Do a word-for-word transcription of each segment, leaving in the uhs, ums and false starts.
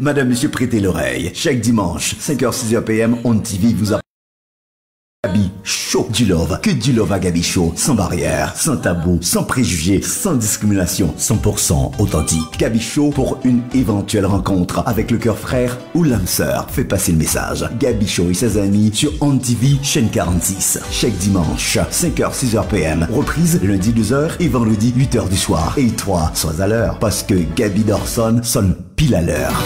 Madame, monsieur, prêtez l'oreille. Chaque dimanche, cinq heures, six heures P M, On T V vous a Gaby Show. Du love, que du love à Gaby Show. Sans barrière, sans tabou, sans préjugés, sans discrimination, cent pour cent authentique. Gaby Show pour une éventuelle rencontre avec le cœur frère ou l'âme sœur. Fait passer le message. Gaby Show et ses amis sur On T V, chaîne quarante-six. Chaque dimanche, cinq heures, six heures P M. Reprise lundi deux heures et vendredi huit heures du soir. Et toi, sois à l'heure, parce que Gaby Dorson sonne pile à l'heure.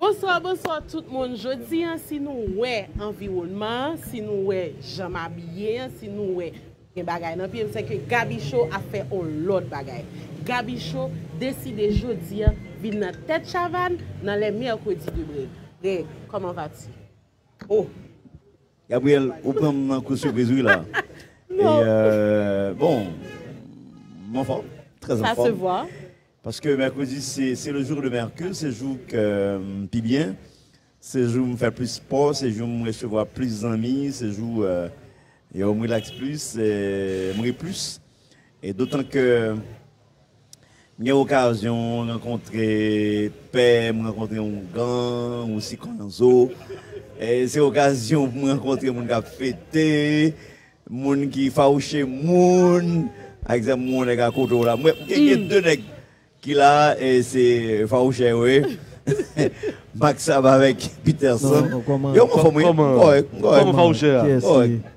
Bonswa, bonswa tout moun. Jodi a, si nou wè anviwònman an, si nou wè jan m abiye an, si nou wè gen bagay nan pye m, se ke Gaby Show ap fè on lòt bagay. Gaby Show deside jodi a vin nan tèt chavann nan lè mèkredi de Brèg. Brèg, comment vas-tu? Oh! Gabriel, ou pran m nan kou sipriz wi la. E, euh, bon, m anfòm, trè Ça se anfòm. Voit. Paske mèkredi, se se le jour de Mercure, se jou ke m pi byen, se jou m fè plis spò, se jou m resevwa plis zanmi, se jou euh, yo m rilaks plis, euh, m ri plis. E dotan ke m gen okazyon rankontre pè, m rankontre oungan, ou sikonzo. E se okazyon pou m rankontre moun k ap fete, moun ki fawouche moun. Pa egzanp, mwen nèg a kote w la. Mwen, gen gen de nèg ki la, e se fawouchè yo ye. Max Sab avèk Peterson. Yo, mwen fòm, wi. Kòrèk, kòrèk. Kòman fawouchè a? Kòrèk.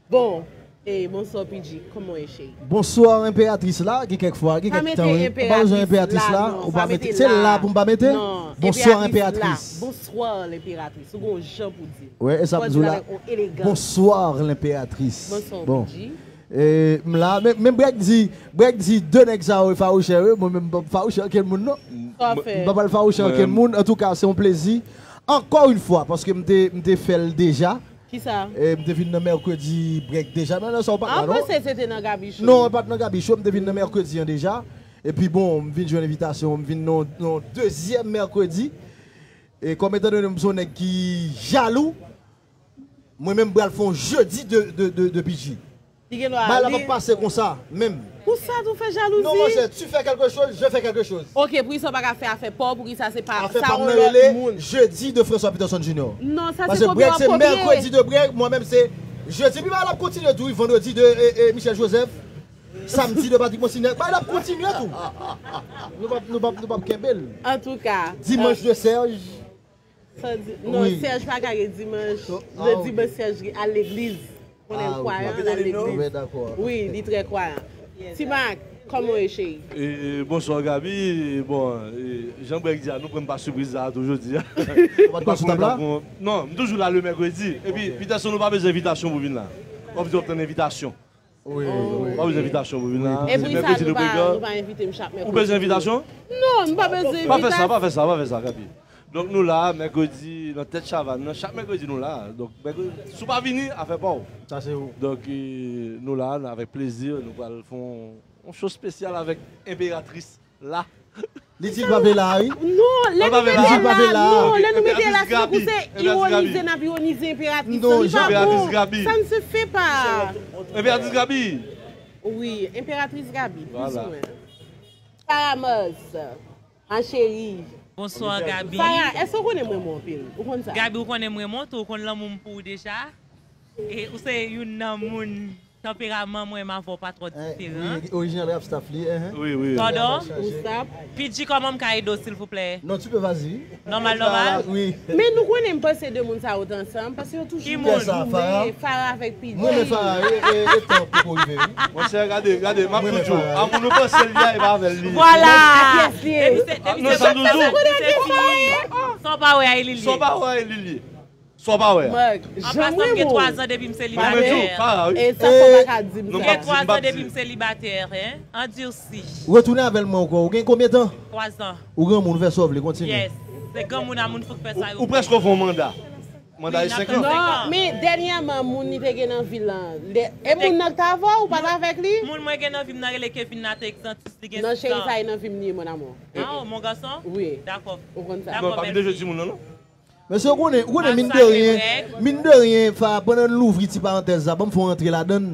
Bon, e bonswa P G, kòman w ye cheri? Bonswa enperatris la, gen kèk fwa, gen kèk tan wi. Ou pa bezwen enperatris la, ou pa mete. Se la pou m pa mete? Bonswa enperatris. Bonswa enperatris. Ou gon jan pou di. Wè, e sa m di w la. Bonswa enperatris. Bonswa P G. E, m la, men, men Brèk di, Brèk di de nèg sa yo fawouchè wi, mwen menm m p ap fawouchè okenn moun non. M p ap al fawouchè okenn moun, antouka se yon plezi. Ankò yon fwa, paske m te, m te fè l deja. Kisa? E m te vin nan mèkredi Brèk deja, men nan sa w pa t la non. Mwen panse se te nan Gaby Show. Non, mwen pa t nan Gaby Show, m te vin nan mèkredi an deja. Epi bon, m vin jwenn envitasyon, m vin nan yon dezyèm mèkredi. E kòm etan done m se yon nèg ki jalou, mwen menm m pral fè yon jedi de, de, de, de P G. Bagay la p ap pase konsa menm. Pou sa tou fè jalouzi? Non monchè, tu fais quelque chose, je fais quelque chose. Ok, poukisa w pa ka fè afè pa w, poukisa se pa sa yon lòt moun? Jeudi de François Peterson Junior. Non, sa se kopye w ap kopye. Mercredi de Brèk, mwen menm se jeudi, pi bagay la ap kontinye tou wi, vendredi de e, e, Michel Joseph, samedi de Patrick Monsignor, bagay la ap kontinye tou. Nou p ap, nou p ap, nou p ap kenbe l. Antouka. Dimanche de Serge. Non, Serge pa ka gen dimanch. Le dimanch Serge al legliz. Konnen l kwayan, l al legliz. Wi, li trè kwayan. Ti Mak, kòman w ye cheri? Bonswa Gaby. Bon, jan Brèk di a, nou pran m pa sipriz sa a tou jodi a. Ou pa t pran sou tab la? Non, m toujou la le mèkredi. Epi Peterson, ou pa bezwen envitasyon pou vin la. W ap di w ap tann envitasyon. Wi, wi. Pa bezwen envitasyon pou vin la. E poukisa nou pa, nou pa envite m chak mèkredi? Ou bezwen envitasyon? Non, m pa bezwen envitasyon. Pa fè sa, pa fè sa, pa fè sa, Gaby. Donk nou la mèkredi nan tèt chavann nan, chak mèkredi nou la. Donk mèkredi, si w pa vini, afè pa w. Sa se ou. Donk nou la avèk plezi, nou pral fè yon show espesyal avèk enperatris la. Li di l pa vle la wi. Non, lè nou mete la, non, lè nou mete la se tankou se ironize n ap ironize enperatris. Non, li pa bon. Ça ne se fait pas. Enperatris Gaby. Wi, enperatris Gaby, plizoumwen. Karamaz. Ma chérie. Bonswa Gaby. Farah, èske w konnen m renmen w anpil? Ou konn sa? Gaby, ou konnen m renmen w tou, ou konn lanmou m pou ou deja. E ou se youn nan moun, tanperaman mwen menm avè w pa twò diferan. Orijinal rap staff li, hein. Wi, wi. Pardon? Ou sa? P G, kòman m ka ede w silvouplè? Non, tu peux, vas-y. Nòmal, nòmal? Wi. Men nou konnen m panse de moun sa yo t ansanm, paske yo toujou Ki moun? Farah avèk P G. Mwen renmen Farah, e, e, e tan poko rive wi. Monchè, gade, gade, m ap di w, amoun nou panse l ye a, e pa avè l li ye. Vwala. Kiyès li ye? Depi se, depi se, depi se fini, sa w pa wè a, e li l ye. Sa w pa wè a, e li l ye. Sa w pa wè a. Mark, An pasan, m gen twa zan depi m selibatè. E sa fò pa ka di m sa. M gen twa zan depi m selibatè, hein. Andursi. Retounen avè l mwen ankò. Ou gen konbyen tan? Twa zan. Ou granmoun, ou fè sa w vle, kontinye. Yes. Se granmoun a moun fout k fè sa yo. Ou prèske fè yon manda. Manda e senk an. Non, men dènyèman, moun li te gen nan vi l lan, e moun nan k t avè w, ou pa t avèk li? Moun mwen gen nan vi m nan rele Kevin Latex, Antis, li gen Non, cheri, sis sa an. E nan vi m li ye, mon amour. Ah, oh, mon garçon? Wi. Dakò. Ou konn sa. Non, pa vin de jwe timoun nan, non. Mesye, ou konnen, ou konnen, mine de rien, mine de rien, Farah, pandan n louvri ti parantèz la, ban m fè yon rantre ladann.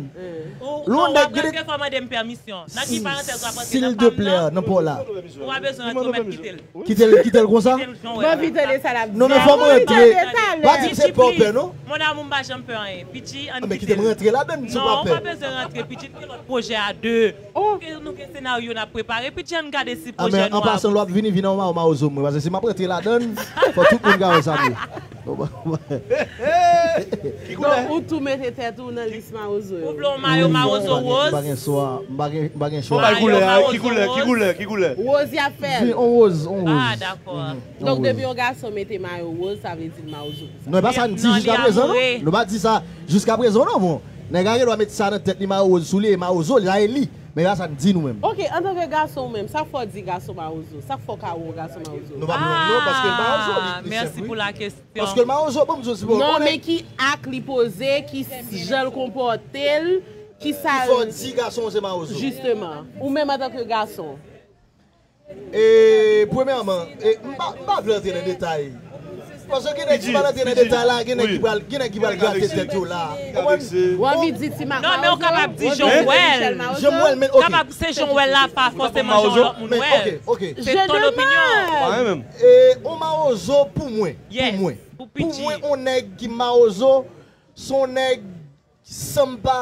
Lè w nèg gen de... Fò mande m pèmisyon. Nan ki parantèz w ap rantre nan fam nan? Sildeplè, nan pa w la. Ou pa bezwen rantre, ou mèt kite l. Kite l, kite l konsa? Kite l jan w wè la. M anvi tande sa l ap di. Non, men fò m rantre. Pa di m se pa w pè, non. Mon amour, m pa janm pè anyen. Pidji, ann kite l. Men kite m rantre ladann si w pa pè. Non, ou pa bezwen rantre. Pidji, nou gen lòt pwojè a de. Ke nou gen senaryo n ap prepare. Pidji, ann gade si pwojè nou a abouti. An pasan, lè w ap vini, vin ak yon mawozo mwen. Paske si m ap rantre ladann, fò tout moun ka wè sa m ye. Donk, ou tou mete tèt ou nan lis mawozo yo. Ou vle yon mayo mawozo woz? M pa gen swa, m pa gen, m pa gen chwa. Mayo mawozo woz. Ki koulè, ki koulè, ki koulè, ki koulè? Woz y ap fè l. Yon woz, yon woz. Ah, dakò. Donk, depi yon gason mete mayo woz, sa vle di l mawozo pou sa. Non, e pa sa n di jiska prezan, non. Nou pa di sa jiska prezan, non, bon. Nèg la gen dwa mete sa nan tèt li, mayo woz sou li, e mawozo, la e li. Men e pa sa n di nou menm. Ok, antanke gason ou menm, sa k fè w di gason mawozo? Sa k fè w ka wè w gason mawozo? Nou pa pran non, paske l mawozo, li, li senp, wi. Paske l mawozo, bon, m di w, si bon, non, men ki ak li poze, ki jan l konpòte l, ki sa l... Ki fè w di gason w se mawozo? Jisteman, ou menm antanke gason. E, premyèman, e, m pa, m pa vle antre nan detay. Paske gen nèg ki pral antre nan detay la, gen nèg ki pral, gen nèg ki pral grate tèt yo la. Ou konprann? Ou anvi di ti mak mawozo? Non, men ou kapab di jan w wè l. Jan m wè l, men, ok. Kapab se jan w wè l la, pa fòseman jan lòt moun wè l. Men, ok, ok. Se ton opinyon. Pa mwen menm. E, on mawozo pou mwen. Pou mwen. Pou mwen, on nèg ki mawozo, se on nèg, san m pa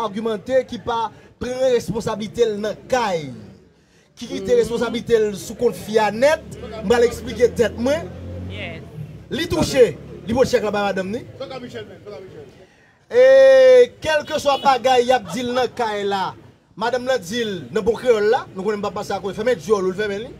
agimante, ki pa pran responsablite l nan kay, ki kite responsablite l sou kont fi a nèt, m pral eksplike tèt mwen. Li touche, li pote chèk la bay madanm ni. E kèlkeswa bagay y ap di l nan kay la, madanm nan di l nan bon kreyòl la, nou konnen m p ap pase akote, fèmen dyòl ou, l fèmen li.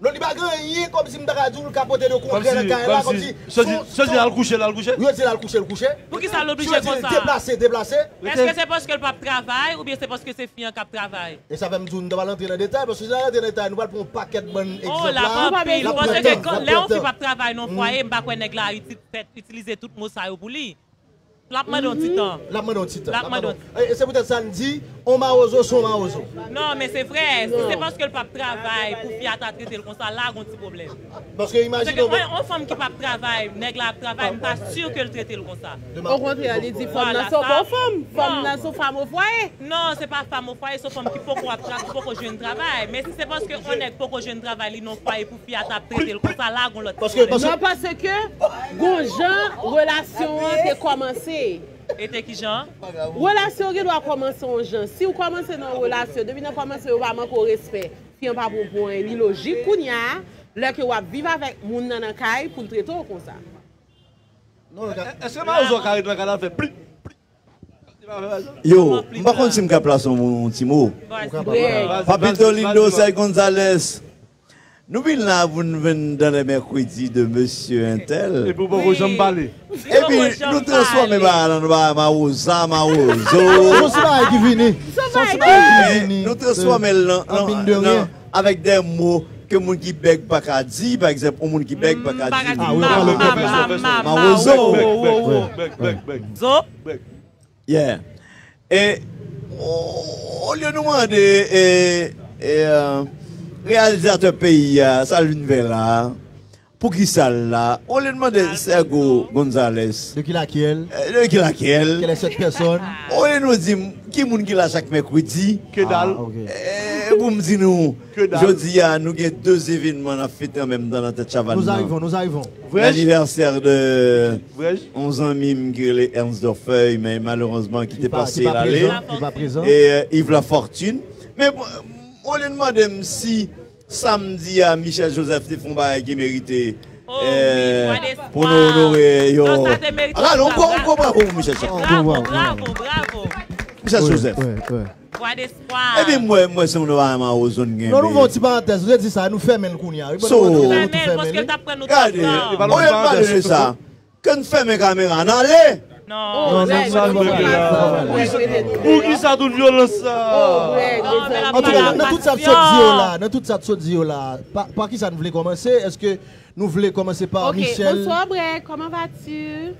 Non, li pa gen anyen kòmsi m ta ka di w l ka pote de konkrè nan kay la, kòmsi, kòmsi, yo di l al kouche, l al kouche. Yo di l al kouche, l kouche. Poukisa l oblije konsa? Yo di l deplase, deplase. Èske se paske l p ap travay oubyen se paske se fi an k ap travay? E sa fè m di w, nou ta pral antre nan detay, paske si n al antre nan detay, nou pral pran yon pakèt bann egzanp la. Oh, l ap anpil. Ou panse ke lè yon fi p ap travay nan yon fwaye, m pa kwè nèg la iti-, fèt itilize tout mo sa yo pou li. L ap mande yon ti tan. L ap mande yon ti tan. L ap mande yon ti tan. E, e se poutèt sa n di, on mawozo se on mawozo. Non, men se vre. Si se paske l p ap travay pou fi a ta trete l konsa, la gon ti pwoblèm. Paske imajine w, on, on fanm ki p ap travay, nèg la ap travay, m pa si ke l trete l konsa. Okontrè, li di fanm nan se on bon fanm. Fanm nan se on fanm o fwaye. Non, se pa fanm o fwaye, se on fanm ki poko ap tra-, ki poko jwenn travay. Men si se paske on nèg poko jwenn travay, li nan fwaye pou fi a t ap trete l konsa, la gon lòt pwoblèm. Non, paske gon jan relasyon an te kòmanse. E te ki jan? Relasyon gen dwa kòmanse yon jan. Si w kòmanse nan yon relasyon, depi nan kòmanse, yo pa manke w respè. Fi an pa pran w pou anyen. Li lojik kounye a, lè ke w ap viv avèk moun nan nan kay, pou l trete w konsa. Èske mawozo ka ret nan kay la fè pli, pli? Yo, m pa konn si m ka plase yon, yon ti mo. Papito Lindo, Serge Gonzalez. Nou vin la pou n vin dans les mercredis de Monsieur Untel. Epi w poko janm pale. Epi nou transfòme bagay la nan bagay mawoza, mawozo. Se yon ti bagay ki vini. Se yon ti bagay ki vini. Nou transfòme l nan, nan, nan, avèk de mo ke moun ki bèg pa ka di. Pa egzanp, yon moun ki bèg pa ka di mawozo. Zo. Yeah. E o-, olye nou mande, e, e, euh, reyalizatè peyi a, sa l vin fè la, poukisa l la, olye n mande Sergo Gonzalez. De qui laquelle? Eh, de qui laquelle? Quelle est cette personne? Olye nou di m ki moun ki la chak mèkredi. Que dalle. Ah, ok. Eh, pou m di nou, jodi a, nou gen de evènman n ap fete an menm tan nan tèt chavann nan. Nous arrivons, nous arrivons. L'anniversaire de yon zanmi m ki rele Ernst Dorfeuille, men malerezman ki te panse l ale. E, euh, Yves Lafortune. Men, olye n mande m si samdi a, Michel Joseph te fè yon bagay ki merite, euh, pou nou onore yo. Ala, yon gwo, yon gwo bravo pou Michel Joseph. Bravo, bravo, bravo. Michel Joseph. Vwa despwa. Epi m wè, m wè se yon bagay mawozo n gen. Non, nou fè yon ti parantèz, nou te di sa, nou fèmen l kounye a. Wi, nou fèmen l, paske l t ap pran nou twòp tan. Gade, olye n pale de sa, ke n fèmen kamera, n ale. Non, non, non, sa nou pa fè la. Poukisa tout vyolans sa? Antouka, nan tout sa n sot di yo la, nan tout sa n sot di yo la, pa, pa kisa n vle kòmanse? Èske nou vle kòmanse pa Michel? Ok, bonsoir, Brèg, comment vas-tu?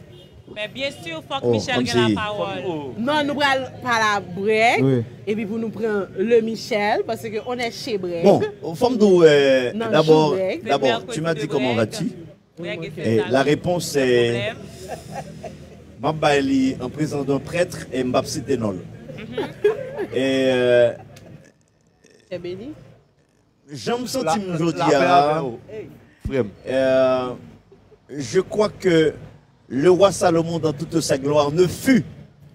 Men byen si, fòk Michel gen lapawòl. Non, nou pral pale a Brèg, epi pou nou pran le Michel, paske on est chez Brèg. Bon, fò m di w, euh, d'abord, d'abord, tu m'as dit comment vas-tu? Et la réponse c'est, m ap bay li en présence d'un prêtre et m p ap site non l. E euh, jan m santi m jodi a la, frè m, euh, je crois que le roi Salomon dans toute sa gloire ne fut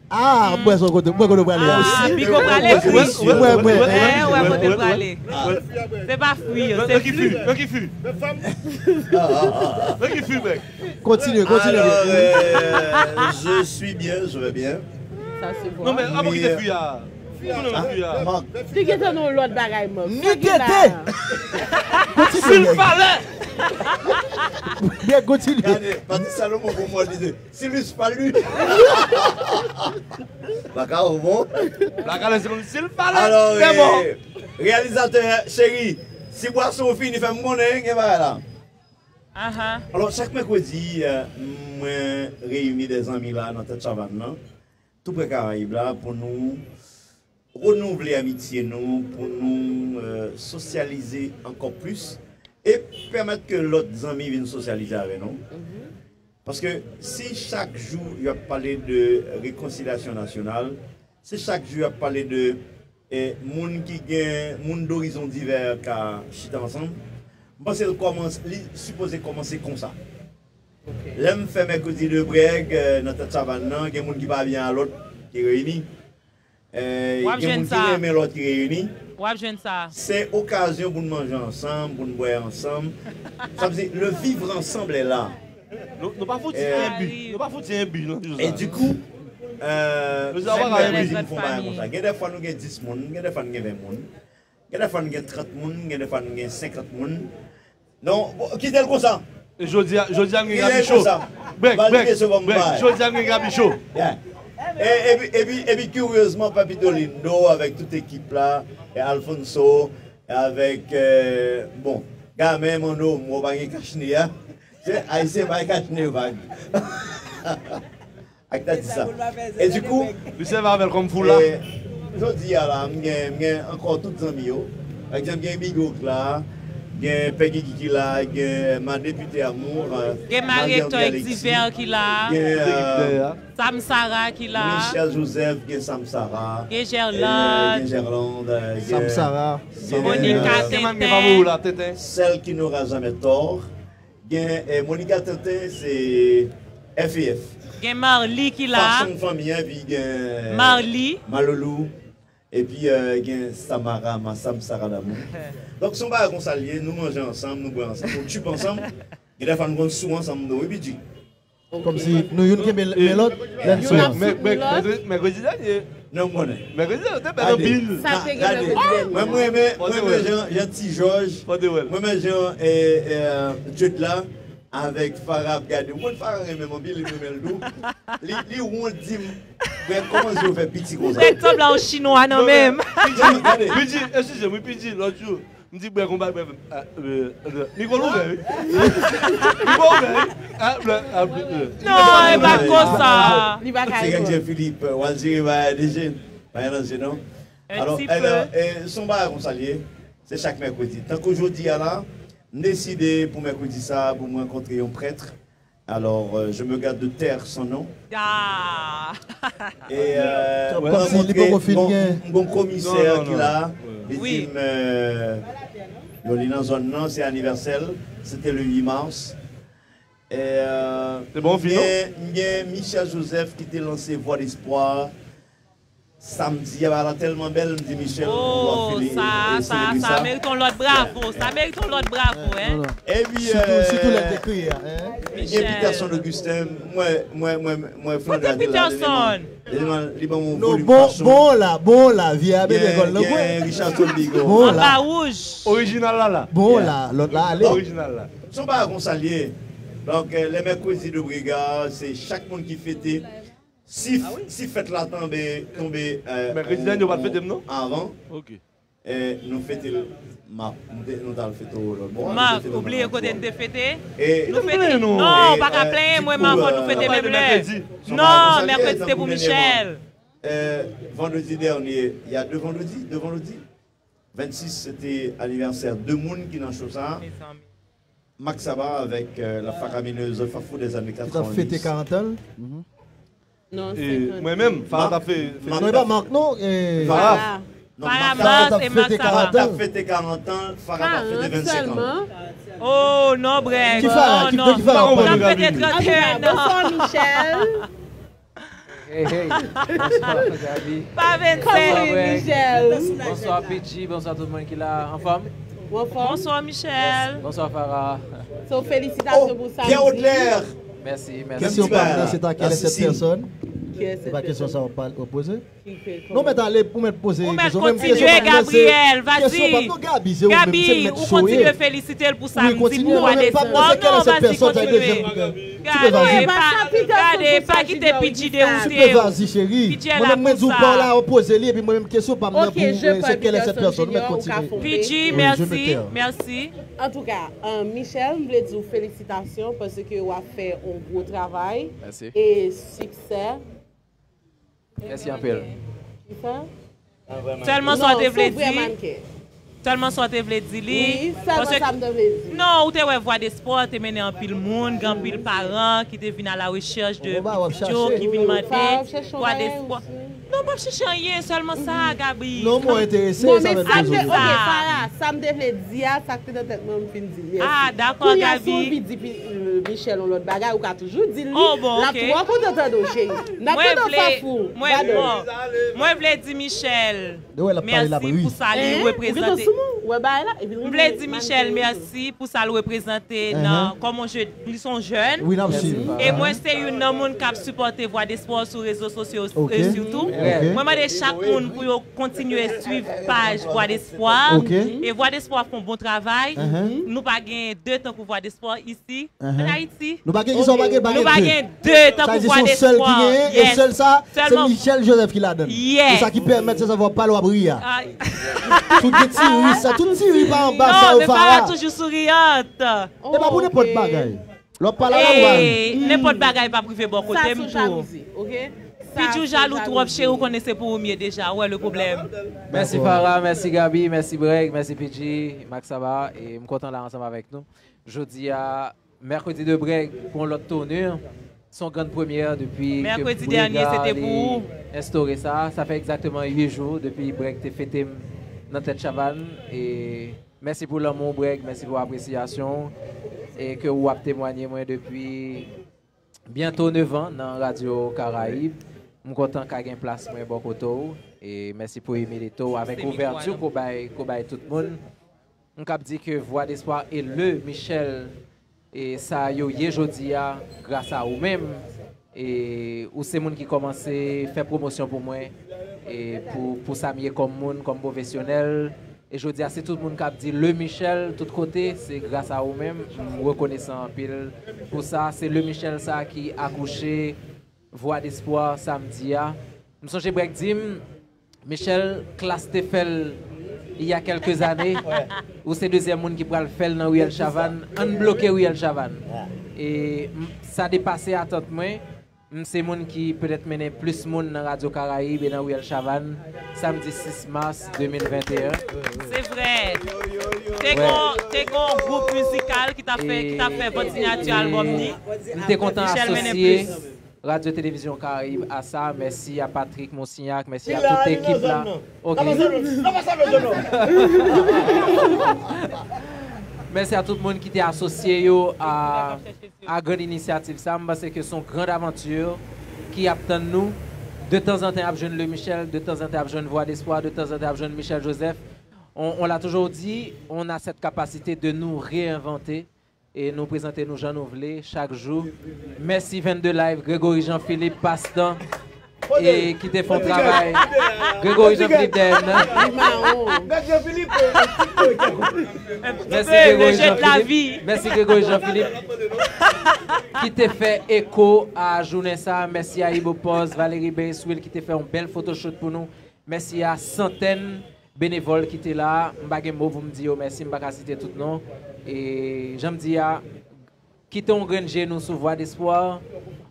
Ah, mwen son kote, mwen kote prale a. Ah, Pico prale fri. Mwen, mwen, mwen. Eh, wè kote prale. Se pa fri, se fri. Nan ki fi? Nan ki fi? Nan ki fi, mec? Continue, continue. Alors, euh, je suis bien, je vais bien. Ça, c'est bon. Non, men an pou kite fi a. Pou kite fi a. Te gentan nan yon lòt bagay, man. Ni tete. Continue. S'il fallait. Bien, continue. Gade, Patrice Salomon pou mwen, li di, Silus Palu. Baka ou bon? Baka lè se konn Sil Palu. Alò, eh, reyalizatè cheri, si bwason w fini, fè m konnen, gen bagay la. Aha. Alò, chak mèkredi, eh, mwen reyini de zanmi la nan tèt savann nan, tou prè Karayib la, pou nou renouvle amitye nou, pou nou, eh, sosyalize ankò plis e pèmèt ke lòt zanmi vin sosyalize avè nou. Paske si chak jou y ap pale de rekonsilyasyon nasyonal, si chak jou y ap pale de, eh, moun ki gen, moun dorizon divè ka chita ansanm, m panse l kòmanse, li sipoze kòmanse konsa. Lè m fè mèkredi de brèg, eh, nan tèt savann nan, gen moun ki pa byen a lòt ki reyini. Eh, gen moun ki renmen lòt ki reyini. W ap jwenn sa. Se okazyon pou n manje ansanm, pou n bwè ansanm. Sa vle di, le vivre ensemble est là. Nou, nou pa fouti enbi, nou pa fouti enbi nan jou sa. E dikou, eh, chak mèkredi m fè yon bagay konsa. Gen de fwa nou gen dis moun, gen de fwa nou gen ven moun. Gen de fwa nou gen trant moun, gen de fwa nou gen senkant moun. Non, bon, kite l konsa. E jodi a, jodi a n gen Gabicho. Brèk, brèk, brèk. Jodi a n gen Gabicho. Yeah. E, epi, epi, epi kiryezman, Papito Lindo avèk tout ekip la, e Alfonso, e avèk, eh, bon, Gamen, Manno, mwen pa gen kachne a. Se Ayisyen bay kachne vag. Ak ta di sa. E dikou, misye va avè l kòm foula. Eh, jodi a la, m gen, m gen ankò tout zanmi yo. Pa egzanp, gen Big Rock la, gen Peggy Kiki la, gen ma depite amour, eh, gen Marie Hector Alexis, Diver ki la, gen, eh, Sam Sarah ki la, Michel Joseph, gen Sam Sarah, gen Gerlande, eh, gen Gerlande, eh, Sam Sarah, gen, Monica, eh, Tenten. Sèl ki nora jamè tò. Gen, eh, Monica Tenten, se F E F. Gen Marly ki la. Fashion fanmi an, epi gen Marly. Maloulou. Epi, eh, gen Samara, ma Sam Sara Damou. Donk, se yon bagay konsa l ye, nou manje ansanm, nou bwè ansanm, nou tchip ansanm. Gen de fwa nou konn sou ansanm tou, wi, P G. Kòmsi nou youn kenbe men lòt, lè n sou an. Mèkredi dènye. Non, m konnen. Mèkredi dènye, te bèl anpil. Sa te gen mèkredi dènye. Mwen, mwen renmen, mwen renmen jan, jan Ti Jòj, mwen renmen jan, eh, eh, Jude la, avèk Farah ap gade. Ou konn Farah renmen m anpil, li renmen l tou. Li, li wont di m, "Brèk, kòman zye w fè piti konsa?" Ou fè sanblan yon chinwa nan men m. P G, eskize m, wi, P G, lòt jou, m di, "Brèk, konba, brèk, ah, euh, euh, mikwo l ouvè, wi." Mikwo ouvè, wi. Ah, brèk, ah, brèk, euh. Non, e pa konsa. Li pa ka reponn. Se Greg Jean Philippe, w al jere bagay de je. Pa gen danje, non. Alò, alò, eh, se yon bagay konsa l ye. Se chak mèkredi. Tankou jodi a la, m deside pou mèkredi sa a, pou m rankontre yon prèt. Alors, euh, je me garde de taire son nom. Ah! E, euh, m rankontre yon, yon komisè ki la, li di m, euh, yo, li nan zòn nan, se anivèsè l, se te le uit mars. E, euh, m gen, m gen Michel Joseph ki te lanse Voix d'Espoir. Samdi a, bagay la tèlman bèl, m di Michel, ou ap fini, eh, selebre sa. Sa merite yon lòt bravo, sa merite yon lòt bravo, hein. Epi, sitou, sitou lè l te kriye a, hein. Gen Peterson Augustin, mwen, mwen, mwen, mwen flann gade la, li ban m yon volim fason. Bon la, bon la, vye a bebe gòl nan kwen. Gen Richard Tolbigo. Bon la. Anba wouj. Orijinal la la. Bon la, lòt la ale. Orijinal la. Se yon bagay konsa l ye. Donk, eh, lè mèkredi de brega, se chak moun ki fete. Si, si fèt la tonbe, tonbe, eh, mèkredi dènye, yo pa t fete m, non? Avan. Ok. Eh, nou fete l, Mak, nou te, nou t al fete w lòt bò a, nou fete l lòt bò a. Mak, ou bliye kote n te fete? Nou fete, non, ou pa ka plenyen, mwen, Mak, nou fete menm lè. Non, mèkredi te pou Michel. Eh, vendredi dernier, il y a deux vendredis, deux vendredis. Vennsis, se te anivèsè de moun ki nan cho sa a. Mezanmi. Mak Saba avèk, euh, la faramineuse Fafou des années quatre-vingt-dix. Ki t ap fete karant an l. Mhm. Non, e mwen menm, Farah t ap fè... Non, e pa Marc non. Farah. Farah, Marc, e Marc, Farah t ap fete karant an. Farah t ap fete karant an, Farah t ap fete vennsenk an. Oh non, Breg. Ki Farah? Ki, de ki Farah w ap pale? T ap fete trannteyen an. Bonswa, Michel. Hey, hey. Bonswa, Gaby. Pa vennsenk. Bonswa, Breg. Bonswa, P G. Bonswa, tout moun ki la. Anfòm? Ou anfòm? Bonswa, Michel. Bonswa, Farah. So, felisitasyon pou sa. Mèsi, mèsi. Kesyon pa m nan, se ta kèl è sèt pèsòn? Se pa kesyon sa w ap poze? Non, mèt ale, ou mèt poze kesyon. Ou mèt kontinye, Gabriel, vas-y. Kesyon pa m nan, Gaby, se ou menm, se mèt cho ye. Wi, kontinye, non, men pa m nan, se kèl è sèt pèsòn, sa e dezyenm. Ti pe vazi. Gade, pa kite P G dewoute w. Ti pe vazi, cheri. Mwen menm, mwen di w pa w la, ou poze li, epi mwen menm, kesyon pa m nan pou, e, se kèl è sèt pèsòn, ou mèt kontinye. P G, mèsi, mèsi. Antouka, e, Michel, m vle di w felisitasyon paske w ap fè yon gwo travay e siksè. Mèsi anpil. Sèlman sa w te vle di. Sèlman sa w te vle di li. Wi, sèlman sa m te vle di. Non, ou te wè Vwa Despwa te mennen anpil moun, gen anpil paran ki te vin a la rechèch de pitit yo, ki vin mande Vwa Despwa. Non, m p ap chèche anyen, sèlman sa, Gaby. Non, mwen enterese, sa mèt poze w. Sa m te vle di a, sa k te nan tèt mwen, m fin di l. Ah, dakò, Gaby. Kounye a, si w anvi di Michel yon lòt bagay, ou ka toujou di l li. L ap twò kontan tande w, cheri. N ap tande w, Fafou. Mwen vle di Michel mèsi pou sa li reprezante. M vle di Michel mèsi pou sa l reprezante nan, kòm yon jèn, li se yon jèn. E mwen se youn nan moun k ap sipòte Vwa Despwa sou rezo sosyo e sitou. Mwen mande chak moun pou yo kontinye swiv paj Vwa Despwa. E Vwa Despwa fè yon bon travay. Nou pa gen de tankou Vwa Despwa isi. Ann Ayiti. Nou pa gen kisa, ou pa gen, pa gen de. Nou pa gen de tankou Vwa Despwa. Yes. Sèl sa, se Michel Joseph ki ladan l. Yes. Se sa ki pèmèt se sa w ap pale, w ap ri a. Tout gen ti ri sa, tout ti ri pa anba sa yo, Farah. Non, Farah toujou souriante. E pa pou nenpòt bagay. Lè w ap pale a la, ou pa ri. Nenpòt bagay p ap rive bò kote m tou. P G, ou jalou twòp, cheri, ou konnen se pou ou m ye deja, ou wè le pwoblèm. Mèsi Farah, mèsi Gaby, mèsi Breg, mèsi P G, Max Saba, e m kontan la ansanm avèk nou. Jodi a, Mercredi de Breg pou yon lòt tournure. Se yon grann premyè depi ke Breg a li enstore sa. Sa fè egzakteman uit jou depi Breg te fete m nan tèt Chavann. E mèsi pou lanmou w, Breg, mèsi pou apresyasyon w e ke w ap temwanye mwen depi byento nèf an nan Radyo Karayib. M kontan ka gen plas mwen bò kote w. E mèsi pou imilite w avèk ouvèti ke w bay, ke w bay tout moun. M kab di ke Vwa Despwa e le Michel e sa yo ye jodi a gras a ou menm. E ou se moun ki kòmanse fè pwomosyon pou mwen e pou, pou sa m ye kòm moun, kòm pwofesyonèl. E jodi a, si tout moun kab di le Michel tout kote, se gras a ou menm. M rekonesan anpil pou sa. Se le Michel sa ki akouche Vwa Despwa samdi a. M sonje Breg di m, Michel, Klass te fè l il y a quelques années. Ou se dezyèm moun ki pral fè l nan riyèl Chavann. Ann bloke riyèl Chavann. E m, sa depase atant mwen. M se moun ki petèt mennen plis moun nan Radyo Karayib e nan riyèl Chavann, samdi sis mas de mil venteyen. Se vrè. Te gon, te gon gwoup mizikal ki t ap fè, ki t ap fè vant siyati albòm li. M te kontan asosye Radyo Televizyon Karayib a sa. Mèsi a Patrick Monsignac, mèsi a tout ekip la. Ok. Mèsi a tout moun ki te asosye yo a, a grann inisyativ sa. M panse ke se yon grann avanti ki ap tann nou. De tanzantan, y ap jwenn Le Michel, de tanzantan, y ap jwenn Voix d'Espoir, de tanzantan, y ap jwenn Michel Joseph. On, on l'a toujours dit, on a cette capacité de nous réinventer. E nou prezante nou jan nou vle, chak jou. Mèsi Vennde Live, Gregory Jean Philippe, Pastan, e ki te fè yon travay. Gregory Jean Philippe dèyè m nan. Mèsi Gregory Jean Philippe. Mèsi Gregory Jean Philippe. Ki te fè eko a jounen sa. Mèsi a Ibo Pòz, Valérie Beyeswil ki te fè yon bèl photoshoot pou nou. Mèsi a santèn benevòl ki te la. M pa gen mo pou m di yo mèsi, m pa ka site tout non. E jan m di a, kite yon grenn je nou sou Voix d'Espoir,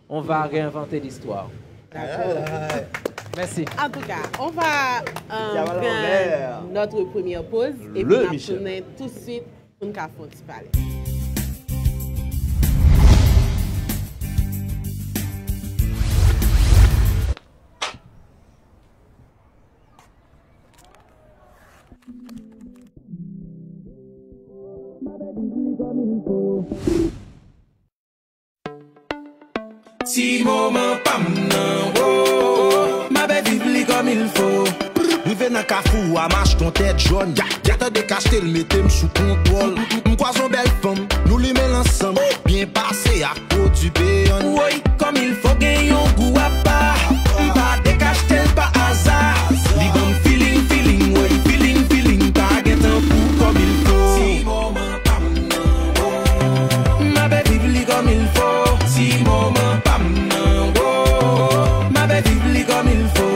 on va réinventer l'histoire. Mèsi. En tout cas, on va, euh, prendre notre première pause et puis n ap tounen tout de suite. Pou n ka fè yon ti pale. Ti moman pa m nan, wo, m ape viv li kòm il fo. Rive nan kafou a, m achte yon tèt jòn. Gentan dekachte l, mete m sou kontwòl. M kwaze yon bèl fanm, nou limen l ansanm. Byen pase ak pwodui peyann. Woy, kòm il fo, gen yon gou apa. M pa dekachte l pa aza. Li ban m feeling, feeling, woy, feeling, feeling. Pa gen tankou kòm il fo. Ti moman pa m nan, wo. M ape viv li kòm il fo. Ti moman pa m nan, wo. M ape viv li kòm il fo.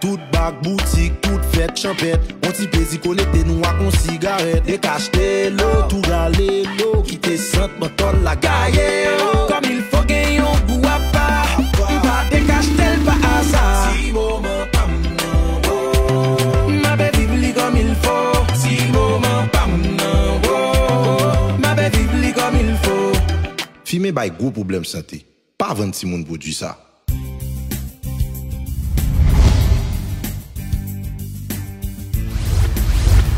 Tout bak, boutik, tout fèt, chanpèt. On ti plezi konekte nou ak on sigarèt. Dekachte lo, tou rale lo, kite sant mantòl la gaye lo. Kòm il fo, gen yon gou apa. M pa dekachte l pa aza. Ti moman pa m nan, wo. M ape viv li kòm il fo. Ti moman pa m nan, wo. M ape viv li kòm il fo. Fimen bay gwo pwoblèm sante. Pa vann timoun pwodui sa.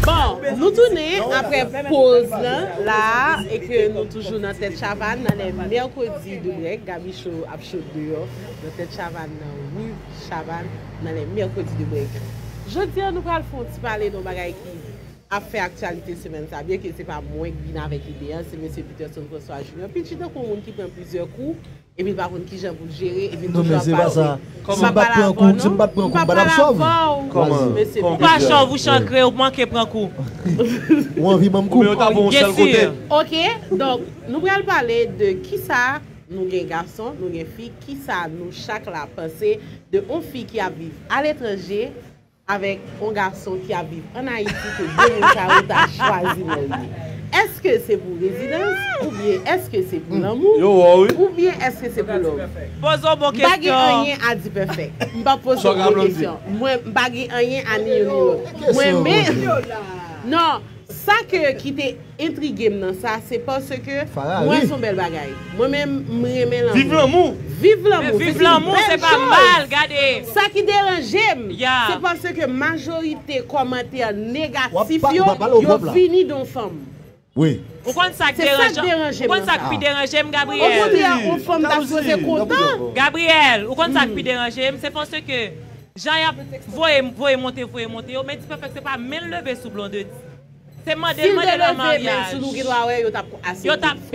Bon, nou tounen apre poz lan la a, e ke nou toujou nan Tèt Chavàn nan lè mèkredi de brèk. Gaby Show ap cho deyò nan Tèt Chavàn nan ri Chavàn nan lè mèkredi de brèk. Jodi a, nou pral fè yon ti pale de yon bagay ki ap fè aktyalite semèn sa, byen ke se pa mwen k vin avèk ide a, se mesye Peterson François Junior. Pitchi tankou yon moun ki pran plizyè kou, epi l pa konn kijan pou l jere, epi l toujou ap pase. Non, men se pa sa. Si m pa t pran kou, si m pa t pran kou, m pa t ap sòv. Kòman? Mesye, ou pa chòv, ou chankre, ou manke pran kou. Ou anvi ban m kou? Oubyen yo ta voye yon sèl kote? Ok, donk, nou pral pale de kisa nou gen gason, nou gen fi, kisa nou chak la panse de yon fi ki ap viv aletranje, avèk yon gason ki ap viv ann Ayiti ke de moun sa yo ta chwazi marye. Èske se pou rezidans, oubyen èske se pou lanmou, oubyen èske se pou love? Poze yon bon kesyon. M pa gen anyen a di pèfèk. M p ap poze yon bon kesyon. Mwen, m pa gen anyen a ni youn ni lòt. Mwen menm, non, sa ke ki te entrige m nan sa, se paske mwen se yon bèl bagay. Mwen menm, m renmen lanmou. Viv lanmou. Viv lanmou, se yon bèl choz. Sa ki deranje m, se paske majorite kòmantè negatif yo, yo vini de yon fanm. Wi. Ou konn sa k deranje m? Ou konn sa k pi deranje m, Gabriel? Okontrè, yon fanm ta sipoze kontan. Gabriel, ou konn sa k pi deranje m? Se paske jan y ap voye, voye monte, voye monte yo, men Dipèfèk se pa men l leve sou Blondedy. Se mande l mande l an maryaj. Yo t ap,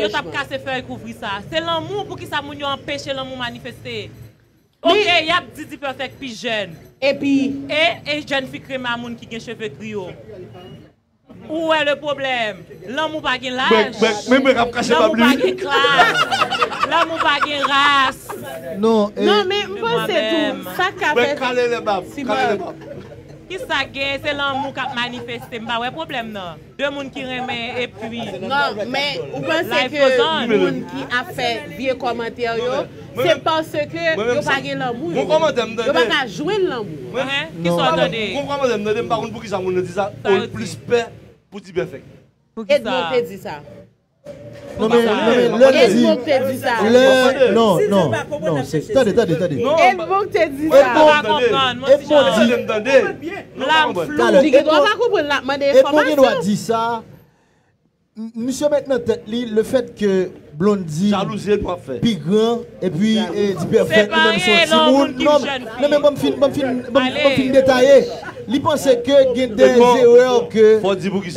yo t ap kase fèy kouvri sa. Se lanmou, poukisa moun yo anpeche lanmou manifeste? Ok, y ap di Dipèfèk pi jèn. Epi? E, e jèn fi krema moun ki gen cheve gri yo. Ou wè le pwoblèm? Lanmou pa gen laj. Lanmou pa gen klas. Lanmou pa gen ras. Non, men m panse tou, sa k ka fè. Kisa k gen? Se lanmou k ap manifeste. M pa wè pwoblèm nan. De moun ki renmen epi. Non, men ou panse ke moun ki ap fè vye kòmantè yo, se paske yo pa gen lanmou yo menm. Yo pa ka jwenn lanmou. Kisa w tande? Gon kòmantè m tande, m pa konn poukisa moun nan di sa, ou plis pè pou Dipèfèk. Edmond te di sa. Non, men, non, men, lè l di, lè, non, non, non, se, tande, tande, tande. Edmond te di sa. Edmond di, Edmond di, Edmond gen dwa di sa. M-, misye met nan tèt li, le fèt ke Blondedy pi gran, epi, e, Dipèfèk li menm se yon timoun. Non, non, men ban m fin, ban m fin, ban m, ban m fin detaye. Li panse ke gen de erè ke,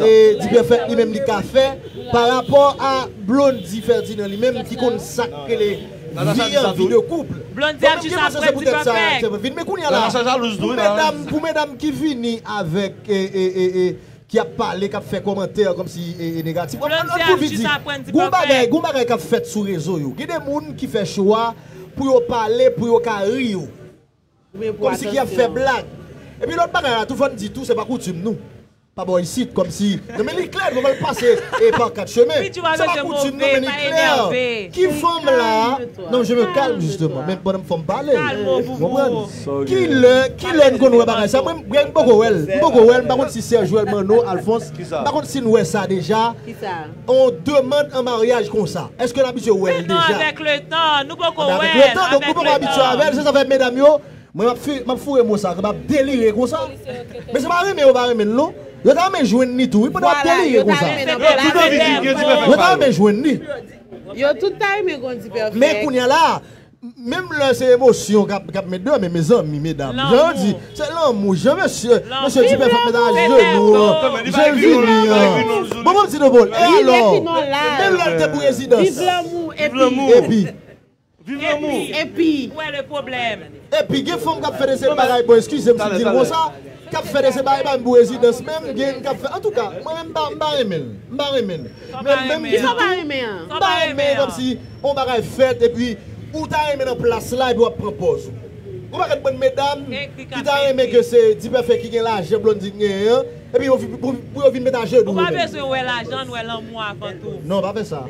e, Dipèfèk li menm li ka fè pa rapò a Blondedy Ferdinand li menm ki konn sa k rele vi an vi de koup. Donk, m te panse se poutèt sa, se vin. Men kounye a la, pou medam, pou medam ki vini avèk, e, e, e, e, ki ap pale, k ap fè kòmantè kòmsi, e, e, negatif. An, an, an, pou vi di, gon bagay, gon bagay k ap fèt sou rezo yo. Gen de moun ki fè chwa pou yo pale, pou yo ka ri yo. Kòmsi ki ap fè blag. Epi lòt bagay la, tou fò n di tou, se pa koutim nou. Pa bò isit, kòmsi. Non, men li klè, nou pral pase, e, pa kat chemen. Se pa koutim nou, men li klè. Ki fanm la, non, je me calme, justement. Men pandan m fè m pale. Ou konprann? Ki lè, ki lè n konn wè bagay sa? Mwen, mwen, m poko wè l. M poko wè l. M pa konn si Serge wè l, Manno, Alphonse. M pa konn si n wè sa deja. On demann an maryaj konsa. Èske n abitye wè l deja? Men non, avèk letan, nou poko wè l. Avèk letan, donk nou poko abitye avè l. Se sa fè medam yo, mwen m ap fi-, m ap foure mo sa, m ap delire konsa. Men se pa renmen yo pa renmen l, non. Yo ta renmen jwenn li tou, wi, pandan y ap delire konsa. Yo ta renmen jwenn li. Yo tout ta renmen gon Dipèfèk. Men kounye a la, menm lè se emosyon k ap, k ap met deyò, men mezanmi, medam, jan yo di, se lanmou, jan mesye, mesye Dipèfèk met ajenou an, jan l vini an. Bon, bon, ti Dobol, e alò, menm lè l te pou rezidans. Epi, Viv lanmou. Epi, epi, epi, ou wè le pwoblèm. Epi, gen fanm k ap fè de se bagay, bon, eskize m si m di l konsa, k ap fè de se bagay, pa menm pou rezidans, menm gen k ap fè. Antouka, mwen menm, m pa, m pa renmen l. M pa renmen l. Men menm di tou, m pa renmen kòmsi on bagay fèt, epi ou ta renmen nan plas la, epi w ap pran pòz ou. Gon pakèt bann medam ki ta renmen ke se Dipèfèk ki gen lajan, Blondedy genyen an, epi yo, pou, pou yo vin met ajenou yo menm. Ou pa bezwen wè lajan, n wè lanmou avan tou. Non, pa fè sa.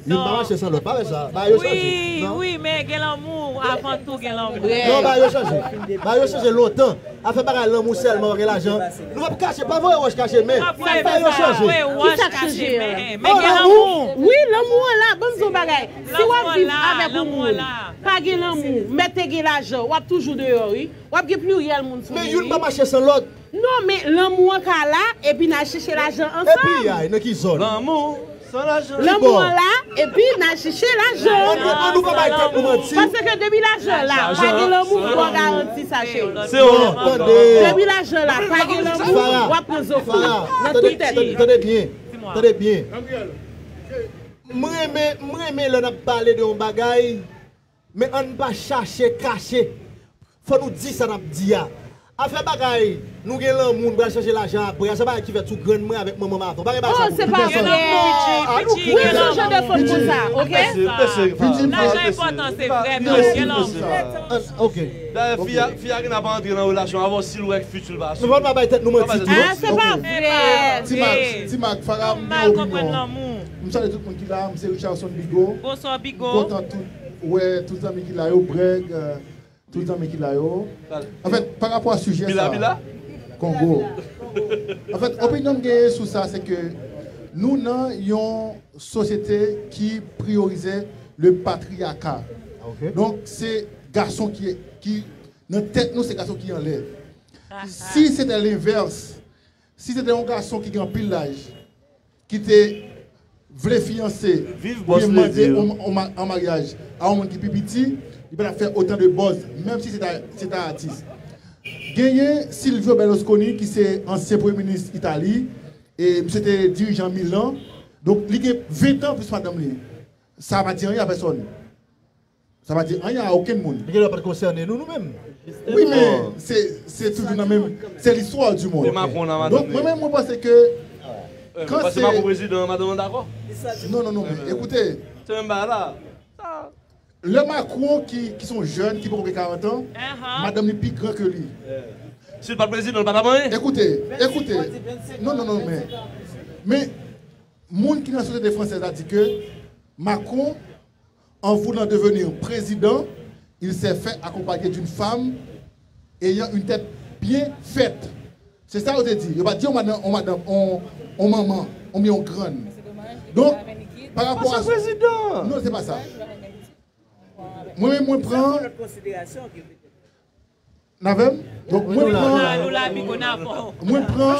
Youn pa mache san lòt. Pa fè sa. Bagay yo chanje. Wi, wi, men gen lanmou avan tou, gen lanmou. Non, bagay yo chanje. Bagay yo chanje lontan. Afè bagay lanmou sèlman, pa gen lajan. Nou p ap kache, pa voye wòch kache men. Bagay yo chanje. Kisa k chanje an? Men gen lanmou. Wi, lanmou an la, ban m di w yon bagay. Si w ap viv avèk yon moun, pa gen lanmou, mèt te gen lajan, w ap toujou deyò, wi. W ap gen pliryèl moun sou li, wi. Men youn pa mache san lòt. Non, men lanmou an ka la, epi n al chèche lajan ansanm. Epi, ay, nan ki zòn? Lanmou san lajan. Lanmou an la, epi n al chèche lajan. An nou, an nou pa bay tèt nou manti. Paske depi lajan la, pa gen lanmou, ou an garanti sa, cheri. Se yon lòt. Depi lajan la, pa gen lanmou, w ap pran zofre nan tout tèt li. Tande byen, tande byen. M renmen, m renmen lè n ap pale de yon bagay, men ann pa chache kache. Fò nou di sa n ap di a. Afè bagay, nou gen lanmou, nou pral chache lajan apre a, se bagay ki fèt sou grann mwen avèk manman m avan. Pa gen bagay sa pou nou. Oh, se pa vrè. Wi, se jan de fanm konsa, oke? Lajan enpòtan, se vrè, men gen lanmou. Oke. Dayè, fi a, fi a gen ap antre nan relasyon avan si l wè fiti l pa asire. Nou pa bay tèt nou manti tou. Ah, se pa vrè. Ti Max, Ti Max, Farah, m gen opinyon. M salye tout moun ki la, m se Richardson Bigot. Bonswa, Bigot. M kontan tout, wè, tout zanmi ki la yo, Breg, euh, tout zanmi ki la yo. Anfèt, pa rapò a sijè sa, Kongo. Anfèt, opinyon m genyen sou sa, se ke nou nan yon sosyete ki priyorize le patriyaka. Donk, se gason ki, ki nan tèt nou, se gason ki anlè. Si se te lenvès, si se te yon gason ki gen anpil laj, ki te vle fiyanse oubyen mande an, an ma-, an maryaj a yon moun ki pi piti, li pa t ap fè otan de buzz, menm si se ta, se ta atis. Genyen Silvio Berlusconi, ki se ansyen premye minis Itali, e misye te dirijan Milan. Donk, li gen ven tan plis madanm li. Sa pa di anyen a pèsòn. Sa pa di anyen a okenn moun. Men genlè pa t konsène nou, nou menm. Wi, men se, se toujou nan menm, c'est l'histoire du monde. Donk, mwen menm, mwen panse ke kan se Macron prezidan, madanm nan dakò? Non, non, non, men ekoute. Se menm bagay la. Lè Macron ki, ki se yon jèn ki poko gen karant an, madanm li pi gran ke li. Si l pa t prezidan, l pa t ap anyen. Ekoute, ekoute. Non, non, non, men, men moun ki nan sosyete fransèz la di ke Macron, en voulant devenir président, il s'est fait accompagner d'une femme ayant une tête bien faite. Se sa yo te di. Yo pa di yon madanm, yon madanm, yon, yon manman, oubyen yon grann. Donk, pa rapò a... Non, se pa sa. Mwen menm, mwen pran... N avè m? Donk, mwen pran, mwen pran...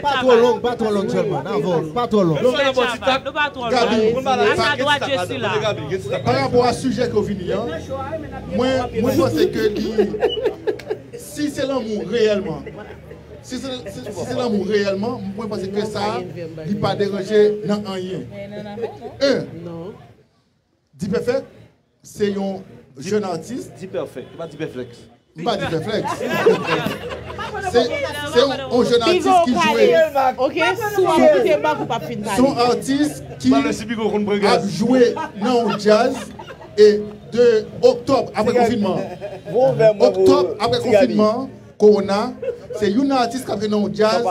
Pa twò long, pa twò long sèlman. N avè w, pa twò long. Gaby, pa rapò a sijè ke w vini an, mwen, mwen panse ke li, si se lanmou reyèlman, si se, si, si se lanmou reyèlman, mwen panse ke sa, li pa deranje nan anyen. En, Dipèfèk, se yon jèn atis. Dipèfèk, se pa Dipèflèks. M pa Dipèflèks. Se, se yon, yon jèn atis ki jwe. Ok, si w ap koute Marc, ou p ap fin pale. Se yon atis ki ap jwe nan yon djaz e de oktòb apre konfinman. Oktòb apre konfinman, Kowona, se youn nan atis k ap jwe nan yon djaz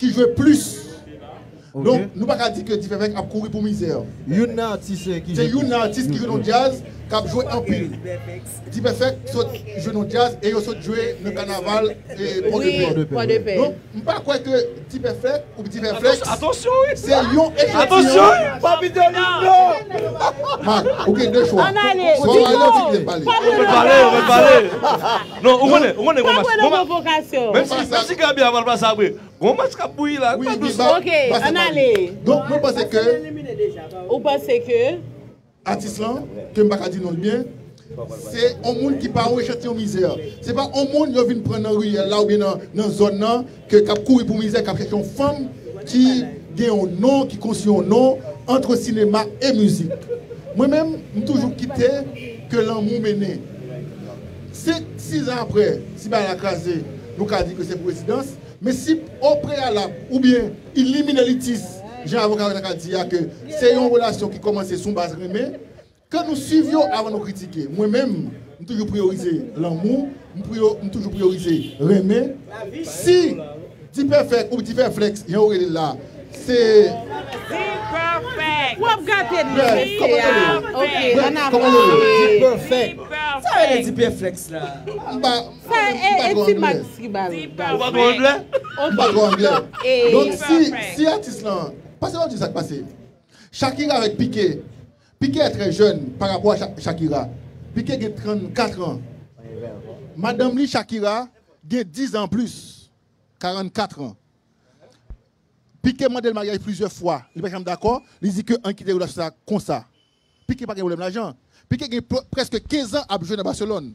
ki jwe plis. Donk, nou pa ka di ke Dipèfèk ap kouri pou mizè. Youn nan atis, eh, ki... Se youn nan atis ki jwe nan djaz, k ap jwe anpil. Dipèfèk sot jwe nan djaz e yo sot jwe nan kanaval, eh, Pòdepè. Donk, m pa kwè ke Dipèfèk ou Dipèflèks se yon echantiyon. Mak, ou gen de chwa. Ann ale. Swa w ale, ou di ki lè pale. Ou mèt pale, ou mèt pale. Non, ou konnen, ou konnen gon match. Menm si, menm si Gaby a pral pase apre. Gon match k ap bouyi la. Wi, wi, ba, ok, ann ale. Donk, mwen panse ke. Ou panse ke? Atis lan, ke m pa ka di non l byen, se yon moun ki pa yon echantiyon mizè. Se pa yon moun yo vin pran nan riyèl la oubyen nan, nan zòn nan, ke k ap kouri pou mizè, k ap chèche yon fanm ki gen yon non, ki konstwi yon non ant sinema e mizik. Mwen menm, m toujou kite ke lanmou mennen. Senk, sis an apre, si bagay la kraze, nou ka di ke se pou rezidans. Men si o preyalab oubyen ilimine litis, jan avoka yo ta ka di a, ke se yon relasyon ki kòmanse sou baz renmen, ke nou swiv yo avan nou kritike. Mwen menm, m toujou priyorize lanmou, m, priyo, m toujou priyorize renmen. Si D-Perfect ou D-Perflex, jan yo rele l la, se. D-Perfect. W ap gate nou, mesye a. Ok, ann avanse. D-Perfect. Sa rele D-Perflex la. M pa, sa e, e ti Max ki ba l. Ou pa twò anglè? Ok. M pa twò anglè. Donk, si, si atis lan, pase w di sa k pase. Shakira avèk Piqué. Piqué est très jeune par rapport à Sha- Shakira. Piqué gen trannkat an. Madanm li, Shakira, gen diz an plis. Karannkat an. Piqué mande l maryaj plizyè fwa. Li pa janm dakò. Li di ke ann kite relasyon sa konsa. Piqué pa gen pwoblèm lajan. Piqué gen pr- prèske kenz an ap jwe nan Barcelone.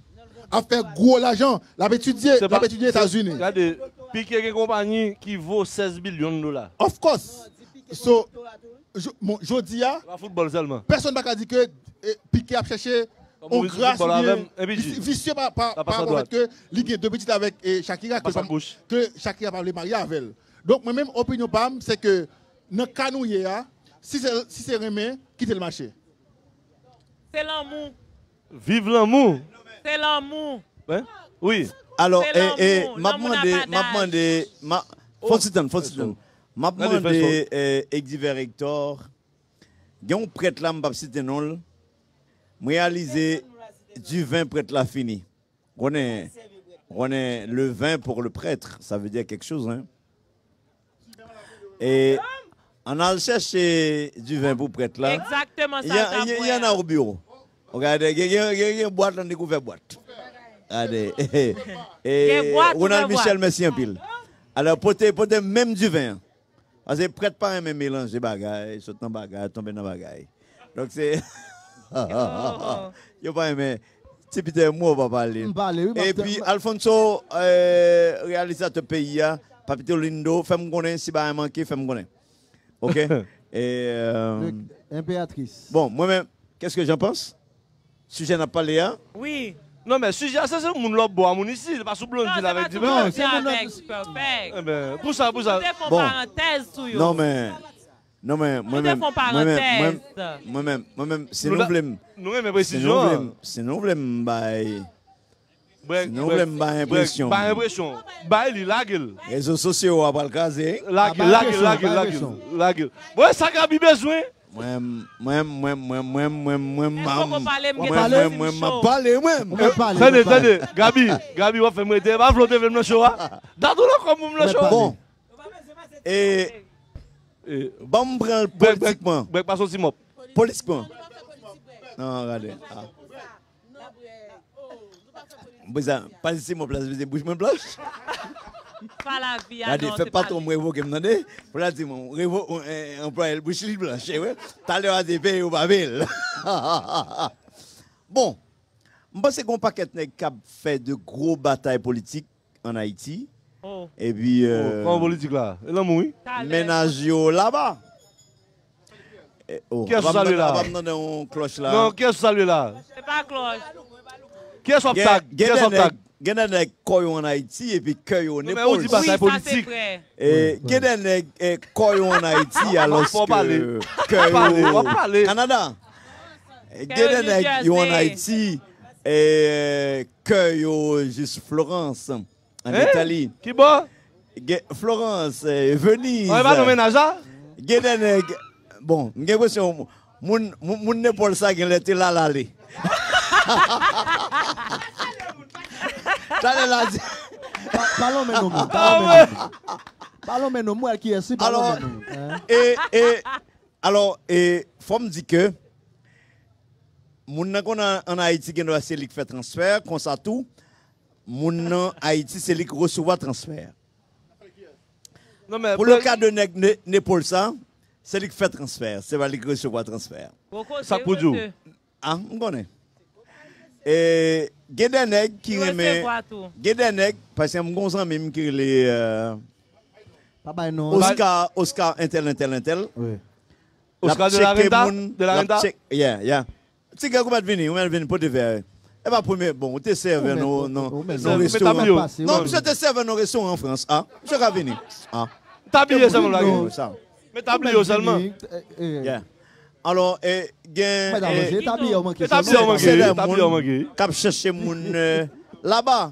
Ap fè gwo lajan. L ap etidye, l ap etidye Etazini. Gade, Piqué gen konpayi ki vo sèz bilyon dola. Of course. So, jo- bon, jodi a, se pa foutbòl sèlman. Pèsonn pa ka di ke eh, Piqué ap chèche yon gras oubyen visye pa, pa, pa rapò avèk ke li gen de pitit avèk eh, Shakira, ke, ke Shakira pa vle marye avè l. Donk, mwen menm, opinyon pa m, se ke nan ka nou ye a, si se, si se renmen, kite l mache. Se lanmou. Viv lanmou. Se lanmou. Wi. Alò, e, e, m ap mande, m ap mande, ma, fò ti tann, fò ti tann. M ap mande, e, Ediver Hector, gen yon prèt la, m p ap site non l, m reyalize diven prèt la fini. Konnen, konnen, le vin pour le prêtre, ça veut dire quelque chose, hein. E ann al chèche diven pou prèt la. Egzakteman sa l t ap wè. Y en a au bureau. Ou gade, gen, gen, gen, gen bwat, lan dekouvè bwat. Gade. E Ronald Michel, mèsi anpil. Alò, pote, pote menm diven an. Paske prèt pa renmen melanje bagay, sot nan bagay, tonbe nan bagay. Donk se yo pa renmen. Ti Pitè, mwen w pa pale. M pale, wi, m ap tann. Epi Alfonso, eh, reyalizatè peyi a, Papito Lindo, fè m konnen si bagay manke, fè m konnen. Ok? E, eh, Impératrice. Bon, mwen menm, qu'est-ce que j'en pense? Sijè n ap pale a? Wi. Non, men sijè a, se, se moun lòt bò a, moun isi, li pa sou Blondie la avèk Divan. Non, se moun nan. Enben, pou sa, pou sa. Nou te fè yon parantèz sou yo. Non, men, non, men, mwen menm, mwen menm, mwen menm, mwen menm, si nou vle m, nou renmen presizyon an. Si nou vle m, si nou vle m bay, si nou vle m bay enpresyon. Bay enpresyon. Bay li, lage l. Rezo sosyo a pral kraze, hein? Lage l, lage l, lage l, lage l, lage l. Bon, e sa Gaby bezwen? Mwen, mwen, mwen, mwen, mwen, mwen, mwen, mwen, mwen, mwen, mwen, m ap pale, mwen. Ou mèt pale, ou mèt pale. Tande, tande, Gaby, Gaby, w ap fè m rete. Pa vle w te vle m nan cho a. Dat ou nan kò m pou m nan cho a. Bon. E, ban m pran l politikman. Brèk, brèk, brèk, pa soti mòp. Politikman. Non, gade. Ah. Bouch sa, pa di se mwen plas, se bouch mwen blanch. Pa lavi a, non, se pa li. Gade, fè patwon m revoke m, tande? Pou la di mwen, revo, eh, anplwaye l, bouch li blanch, eh, wi. Talè a te peye ou pa peye l. Bon, m panse gen yon pakèt nèg k ap fè de gwo batay politik an Ayiti. Oh. Epi, oh, eh, kòman politik la? E lanmou, wi. Mennaj yo laba. Eh, oh, kiyès ou salye la? Ap ap tande yon klòch la. Non, kiyès ou salye la? Se pa klòch. Kiyès w ap tag? Kiyès w ap tag? Gen de nèg kò yo an Ayiti epi kè yo Nepal. Wi, sa se vre. Eh, gen de nèg, eh, kò yo an Ayiti, alòske kè yo Kanada. Eh, gen de nèg yo an Ayiti, eh, kè yo jis Florans. An Itali. Ki bò? Gen, Florans, eh, Veniz. An, e pa nan mennaj la? Gen de nèg, bon, m gen enpresyon, moun, moun, moun Nepal sa gen lè te lalale. Talè la di. Pa, pa lonmen non, moun. Pa lonmen non, moun. Pa lonmen non, moun, kiyès, wi, pa lonmen non, hein. E, e, Alò, e, fò m di ke, Moun nan konn an, an Ayiti gen dwa se li k fè transfè, konsa tou, moun nan Ayiti se li k resevwa transfè. Pou le ka de nèg Ne- Nepal sa, se li k fè transfè, se pa li k resevwa transfè. Sa k pou di w? Ah, m konnen. E, gen de nèg ki renmen, gen de nèg, paske m gon zanmi m ki rele euh, Pa bay non. Oscar, Oscar, entèl, entèl, entèl. Wi. L ap tcheke moun, l ap tcheke, yeah, yeah. Ti gèl, ou mèt vini, ou mèt vini pote vè. E pa premye, bon, ou te sèvè nan nan restoran. Non, misye te sèvè nan restoran an Frans, ah. Misye ka vini. Ah. Tabliye sèlman lage. Sa. Men tabliye sèlman. Yeah. Alò, e, gen tabliye w manke. Tabliye w manke. Tabliye w manke. K ap chèche moun euh, laba.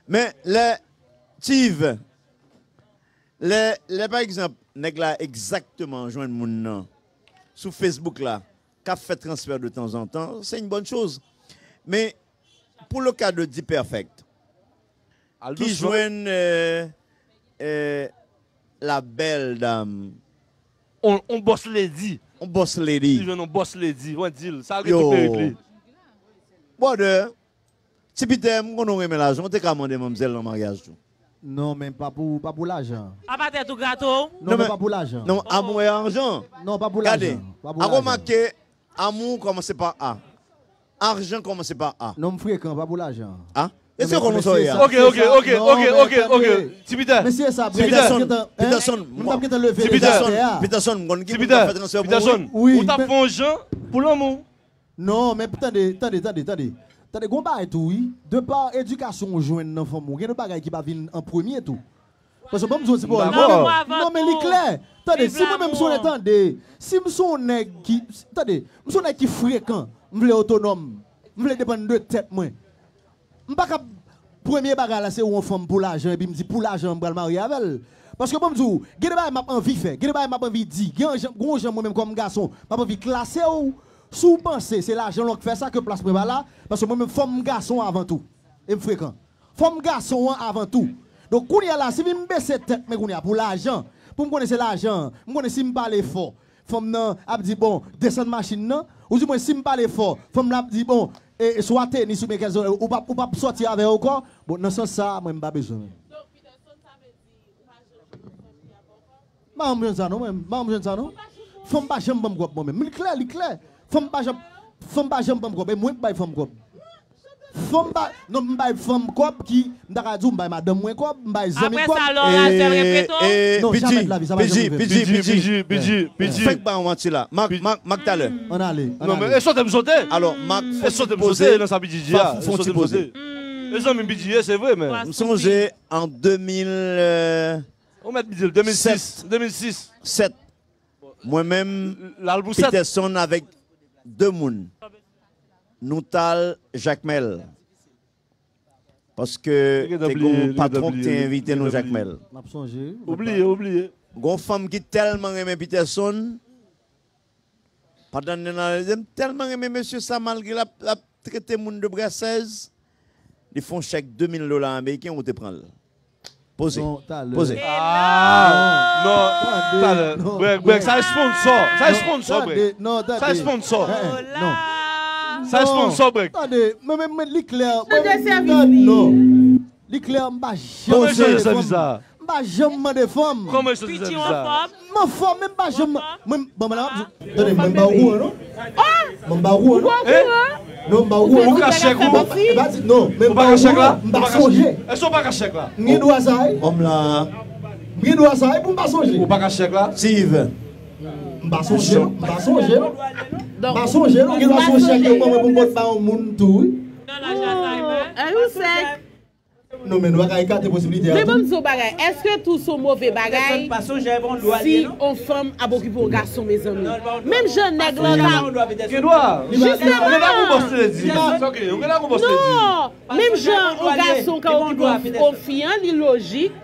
Men lè Tiv, lè, lè pa egzanp, nèg la egzakteman jwenn moun nan sou Facebook la, k ap fè transfè de tanzantan, se yon bòn choz. Men pou le ka de Dperfect, ki jwenn euh, euh, la belle dame. On, on boss lady. On boss lady. Li jwenn on boss lady. Wan di l. Sa rete perit li. Brother, Ti Pitè, m konnen w renmen lajan, w te ka mande manmzèl nan maryaj tou. Non, men pa pou, pa pou lajan. A pa tèt ou grate w? Non, men pa pou lajan. Non, amou e ajan. Non, pa pou lajan. Gade, a remake, amou kòmanse pa A. Ajan kòmanse pa A. Non, m frekan, pa pou lajan. A? Èske w konn sa w ye a? Ok, ok, ok, ok, ok, ok. Ti Pitè. Mesye sa, Peterson, Peterson, m t ap gentan leve nèg atè a. Peterson, m konn ki moun k ap fè transfè pou ou. Peterson, ou t ap fè yon jan pou lanmou. Non, men tande, tande, tande, tande. Tande, gon bagay tou, wi. De pa edikasyon w jwenn nan fanmi w, gen de bagay ki pa vin an premye tou. Paske ban m di w ti pawòl. Non, men li klè. Tande, si mwen menm m se yon nèg, tande, si m se yon nèg ki, tande, m se yon nèg ki frekan, m vle otonòm, m vle depann de tèt mwen. M pa ka ap, premye bagay la se yon fanm pou lajan epi m di pou lajan m pral marye avè l. Paske ban m di w, gen de bagay m ap anvi fè, gen de bagay m ap anvi di, gen yon jan, gen yon jan mwen menm kòm gason, m ap anvi klase w. Si w panse se lajan w k fè sa, ke plas mwen pa la, paske mwen menm fò m gason avan tou. E m frekan. Fò m gason an avan tou. Donk kounye a la, si m bese tèt mwen kounye a pou lajan, pou m konnen se lajan, m konnen si m pale fò, fanm nan ap di bon, desann machin nan, oudimwen si m pale fò, fanm nan ap di bon, e, e swa tenis oubyen kèlzon, ou p ap, ou p ap sòti avè yo ankò. Bon, nan sans sa a, mwen m pa bezwen. M pa janm jwenn sa non, mwen. M pa janm jwenn sa non. Fanm pa janm ban m kòb mwen menm. Li klè, li klè. Fanm pa janm, fanm pa janm ban m kòb. E mwen k bay fanm kòb. Fanm pa, non, m bay fanm kòb ki, m ta ka di w, m bay madanm mwen kòb, m bay zanmi m kòb. Apre sa, lè w razè l repete w. Non, jamè de lavi, sa pa janm rive. P G, P G, P G, P G, P G. Fèk ba yon manti la. Mak, mak, mak talè. Ann ale, ann ale. Non, men e sote m sote. Alò, mak, e sote m sote nan sa P G di a. E sote m sote. E zanmi m P G ye, se vre, men. M sonje an de mil, euh, Ou mèt di l, de mil sis, de mil sis. Sèt. Mwen menm, Peterson avèk de moun. Nou t al Jakmèl. Paske te gen yon patwon ki te envite nou Jakmèl. M ap sonje. Ou bliye, ou bliye. Gon fanm ki tèlman renmen Peterson, pandan n nan lede, m tèlman renmen mesye sa, malgre l ap, l ap trete moun de brasèz, li fè yon chèk de mil dola ameriken, ou te pran l. Poze. Poze. Ah, non, talè. Brèk, brèk, sa e sponsò. Sa e sponsò, brèk. Sa e sponsò. Sa e sponsò, brèk. Tande, mwen menm, li klè. Mwen menm, non. Li klè, m pa janm mande fanm. M pa janm mande fanm. Kòman e soti sèvis sa? M anfòm, men m pa janm. Mwen, bon, mwen la, tande, mwen m pa okouran, non. Mwen m pa okouran, non. Non, m pa okouran, non. Ou pa ka chèk ou? Non, men m pa okouran, m pa sonje. Èske ou pa ka chèk la? M gen dwa sa, wi. Fanm la. M gen dwa sa, wi, pou m pa sonje. Ou pa ka chèk la? Steve. M pa sonje, m pa sonje. M pa sonje, non, gen dwa se yon chèk yo ban mwen pou m pot ba yon moun tou, wi. Nan laj Alzheimer. Ou sèk. Non, men nou pa ka ekate posiblite a tou. Men ban m di w bagay, èske tou se yon move bagay si yon fanm ap okipe yon gason, mezanmi? Menm jan nèg lan ka. Gen dwa. Jisteman. Ou gen dwa pou bòs ledi. Ou gen dwa pou bòs ledi. Non, menm jan yon gason ka okipe yon fi an, li lojik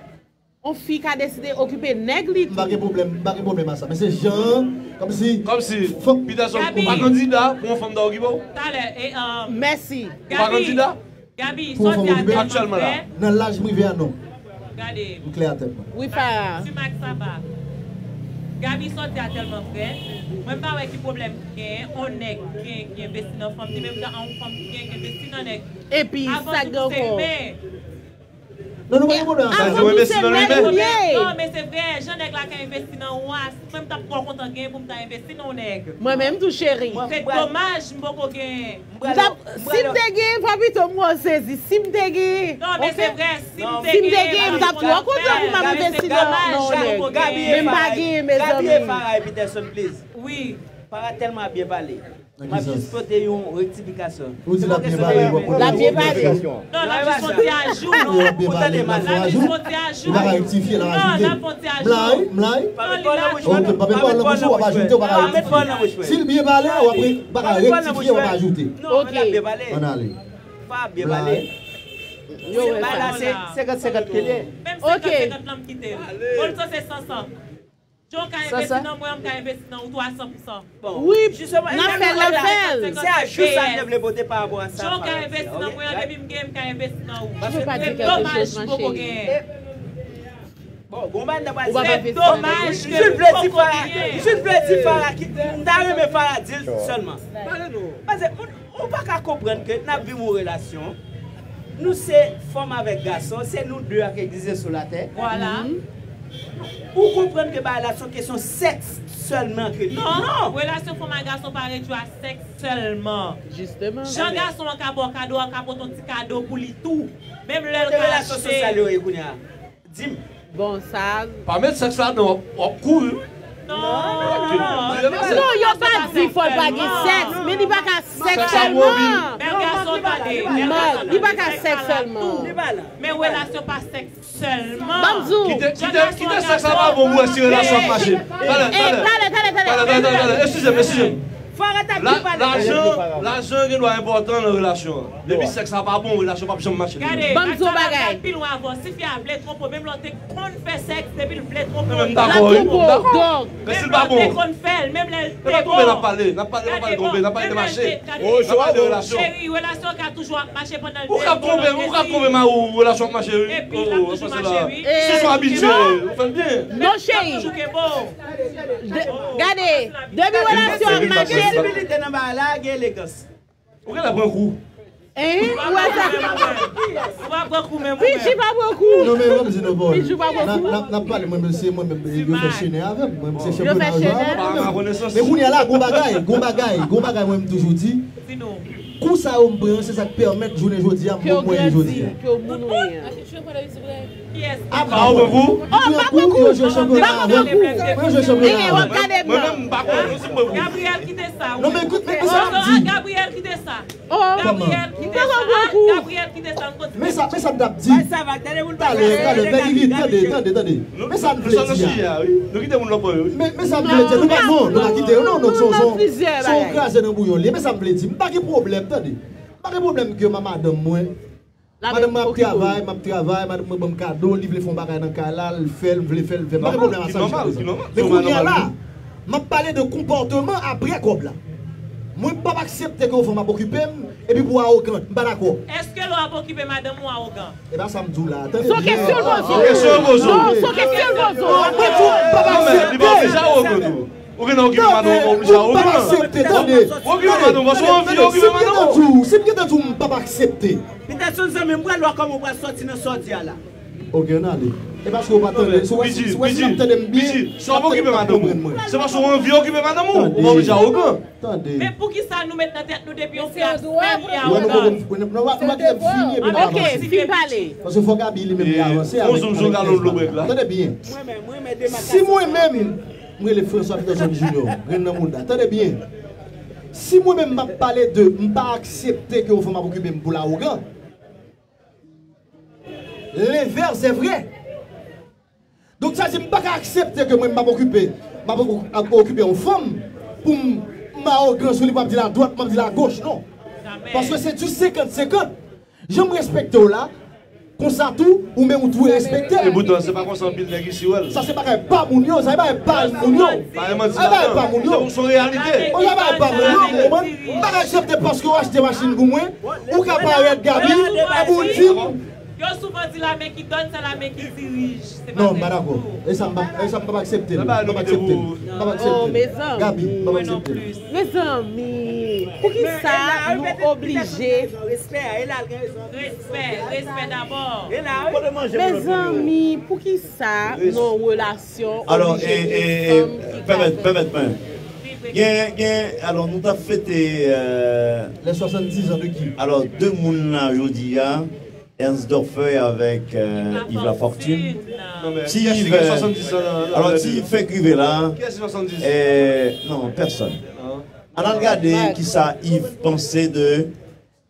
yon fi ka deside okipe nèg li tou. M pa gen pwoblèm, m pa gen pwoblèm a sa. Men se jan an, kòmsi. Kòmsi, Peterson, ou pa kandida pou yon fanm ta okipe w? Talè, e, mèsi. Ou pa kandida? Gaby, sa w di a tèlman vrè. Nan laj m rive a, non. Gade. M klè a tèt mwen. Wi, Farah. Ti Max, sa va. Gaby sòti a tèlman frèt. Mwen m pa wè ki pwoblèm ki genyen. On nèg gen ki envesti nan fanm, li menm jan an on fanm ki gen ki envesti nan nèg. Epi sa gen ankò. Non, nou pa gen pwoblèm ak sa. Avan tou se nèg ou ye. Non, men se vre, jan nèg la ka envesti nan ou a, mwen m t ap twò kontan genyen pou m ta envesti nan yon nèg. Mwen menm tou, cheri. Se domaj m poko genyen. M t ap, si m te genyen, papito, m wè w sezi. Si m te genyen, non, men se vre, si m te genyen, m t ap twò kontan pou m ap envesti nan yon nèg. Men m pa genyen, mezanmi. Gaby e Farah e Peterson, please. Wi. Farah tèlman ap byen pale. M ap jis pote yon rektifikasyon. Ou di l ap byen pale, w ap pote yon rektifikasyon. Non, l ap jis fè yon ti ajou. L ap byen pale, l ap fè yon ajou. Li pa ka rektifye, l ap ajoute. M la wi, m la wi. Ok, pa met pawòl nan bouch ou, w ap ajoute, w pa ka rektifye. Si l byen pale, w ap re-, pa ka rektifye, w ap ajoute. Ok. Ann ale. M la wi. Yo wè sa. Bay la se senkant senkant ke l ye. Menm senkant senkant lan m kite l. Bon, l sanse san san. Jan w ka envesti nan mwen an, m ka envesti nan ou tou a san pou san. Wi, n ap fè l, n ap fè l. Se ajou sa m te vle pote pa rapò a sa. Jan w ka envesti nan mwen an, depi m gen, m ka envesti nan ou. Se domaj m poko genyen. Bon, gon bagay m ta pral di. Se domaj ke m poko genyen. M jis vle di Farah, m ta renmen Farah di l sèlman. Paske, moun, Ou pa ka konprann ke n ap viv yon relasyon, nou se fanm avèk gason, se nou de a k egziste sou latè. Vwala. Ou konprann ke bagay la se yon kesyon sèks sèlman ke li. Non, non. Relasyon fanm ak gason pa redui a sèks sèlman. Jisteman. Jan gason an ka ba w kado, a ka pote yon ti kado pou li tou. Menm lè l ka achte. Kote relasyon sosyal yo ye kounye a? Di m. Bon, sa. Pa met sèks ladan, w ap, w ap kouri. Non, non, non, non. Non, yo pa di fò l pa gen sèks, men li pa ka sèks sèlman. Bèl gason, tande. Li pa ka sèks sèlman. Men relasyon pa sèks sèlman. Ban m di w. Kite, kite, kite sèks la pa bon pou wè si relasyon ap mache. Talè, talè. Talè, talè, talè, talè. Eskize m, eskize m. Lajan, lajan gen dwa enpòtan nan relasyon an. Depi sèks la pa bon, relasyon p ap janm mache. Gade, ban m di w yon bagay. Al pi lwen avè w. Si fi a vle twonpe w, menm lè w te konn fè sèks, depi l vle twonpe w, l ap twonpe w. Donk, men si l pa bon, te konn fè l, menm lè l te bon. E pa twonpe n ap pale, n ap pale, n ap pale twonpe, n ap pale de mache. N ap pale de relasyon. Cheri, relasyon ka toujou ap mache pandan l te bon. Ou ka twonpe, ou ka twonpe mari w, relasyon ap mache, wi. Epi l ap toujou mache, wi. Si w abitye, ou fè l byen. Non, cheri. Gade, depi relasyon ap mache. Gen sivilite nan bagay la, gen elegans. Ou genlè pran kou. Hein? Ou wè sa? Ou pa pran kou menm ou menm. Pidji pa pran kou. Non, men mwen, m di nou bon. Pidji pa pran kou. N ap, n ap, n ap pale, mwen menm, se mwen menm, yo fè chene avè m. Mwen menm, se chanpyona yo jwe avè m. Men kounye a la, gon bagay, gon bagay, gon bagay, mwen, m toujou di. Kou sa yo m pran, se sa k pèmèt jounen jodi a, m bon mwen ye jodi a. Ke w moun ou ye a. Apa w pran kou? Oh, m pa pran kou. Yo jwe chanpyona avè m. Mwen jwe chanpyona avè m. Mwen menm, m pa konnen si m pran kou. Gabriel, kite sa. Non, men ekout, men, men sa m ap di. Gabriel, kite sa. Oh, Gabriel, kite sa. Gabriel, kite sa. Men sa, men sa m t ap di. Talè, talè, Peggy, tande, tande, tande. Men sa m vle di a. Men, men sa m vle di a. Nou pa, non, nou pa kite yo, non, non, se yon, se yon kraze nan bouyon li ye. Men sa m vle di. M pa gen pwoblèm, tande. M pa gen pwoblèm ke ma madanm mwen. Madanm mwen ap travay, m ap travay, madanm mwen ban m kado, li vle fè yon bagay nan kay la, l fè l, m vle fè l, l fè l. M pa gen pwoblèm ak sa jiskaprezan. Men kounye a la, m ap pale de konpòteman apre kòb la. Mwen p ap aksepte ke yon fanm ap okipe m, epi pou awogan, m pa dakò. Èske lè w ap okipe madanm ou awogan? E pa sa m di w la. Tande byen. Se yon kesyon l poze w. Se yon kesyon l poze w. Non, se yon kesyon l poze w. Mwen di w, m p ap aksepte. Ou genlè okipe madanm ou, pa oblije awogan. Tande, tande, tande, tande, si m gentan di w, si m gentan di w m p ap aksepte. Peterson zanmi m, pral wè kòman w pral sòti nan sa w di a la. Ok, ann ale. E paske w pa tande, si w, si w, si w ap tande m byen, w ap tande m, w ap konprann mwen. Se paske w anvi okipe madanm ou, ou pa oblije awogan. Tande. Men poukisa nou met nan tèt nou depi yon fi ap fè l, li awogan? Nou pa kite m fini epi n ap avanse. Ok, fin pale. Paske fò Gaby li menm li avanse avèk, avèk tèz la. Tande byen. Si mwen menm, m rele François Peterson Junior, grenn nan mouda. Tande byen. Si mwen menm m ap pale de m pa aksepte ke yon fanm ap okipe m pou l awogan, lenvès se vre. Donk sa di m pa ka aksepte ke mwen m ap okipe, m ap okipe yon fanm pou m, m awogan sou li, pou m ap di l adwat, m ap di l agoch, non. Paske se di senkant senkant. Jan m respekte w la, konsa tou, ou menm ou dwe respekte m. Epoutan, se pa konsa anpil nèg isi wè l. Sa se bagay pa moun yo, sa se bagay pa moun yo. Pa gen manti ladan. Se yon reyalite. Bon, sa bagay pa moun yo, ou konprann? M pa ka aksepte paske w achte machin pou mwen, ou ka parèt Gaby, epi w di m, Yo souvan di la men ki dòne, se la men ki dirije. Se pa sèvis tou. Non, m pa dakò. E sa, m p ap, e sa, m p ap aksepte l. M p ap aksepte l. M p ap aksepte l. Gaby, m p ap aksepte l. Mezanmi, poukisa nou oblije? Respè, respè dabò. Mezanmi, poukisa nan relasyon oblije gen fanm ki ka fè? Gen, gen, alò, nou t ap fete, euh, les soixante-dix ans de qui? Alò, de moun la, jodi a, Ernst Dorfer avèk, euh, Yves Lafortune. Ti Yves, euh, alò, ti Yves fenk rive la. Kiyès ki soixante-dix? Eh, non, pèsòn. Ann al gade kisa Yves panse de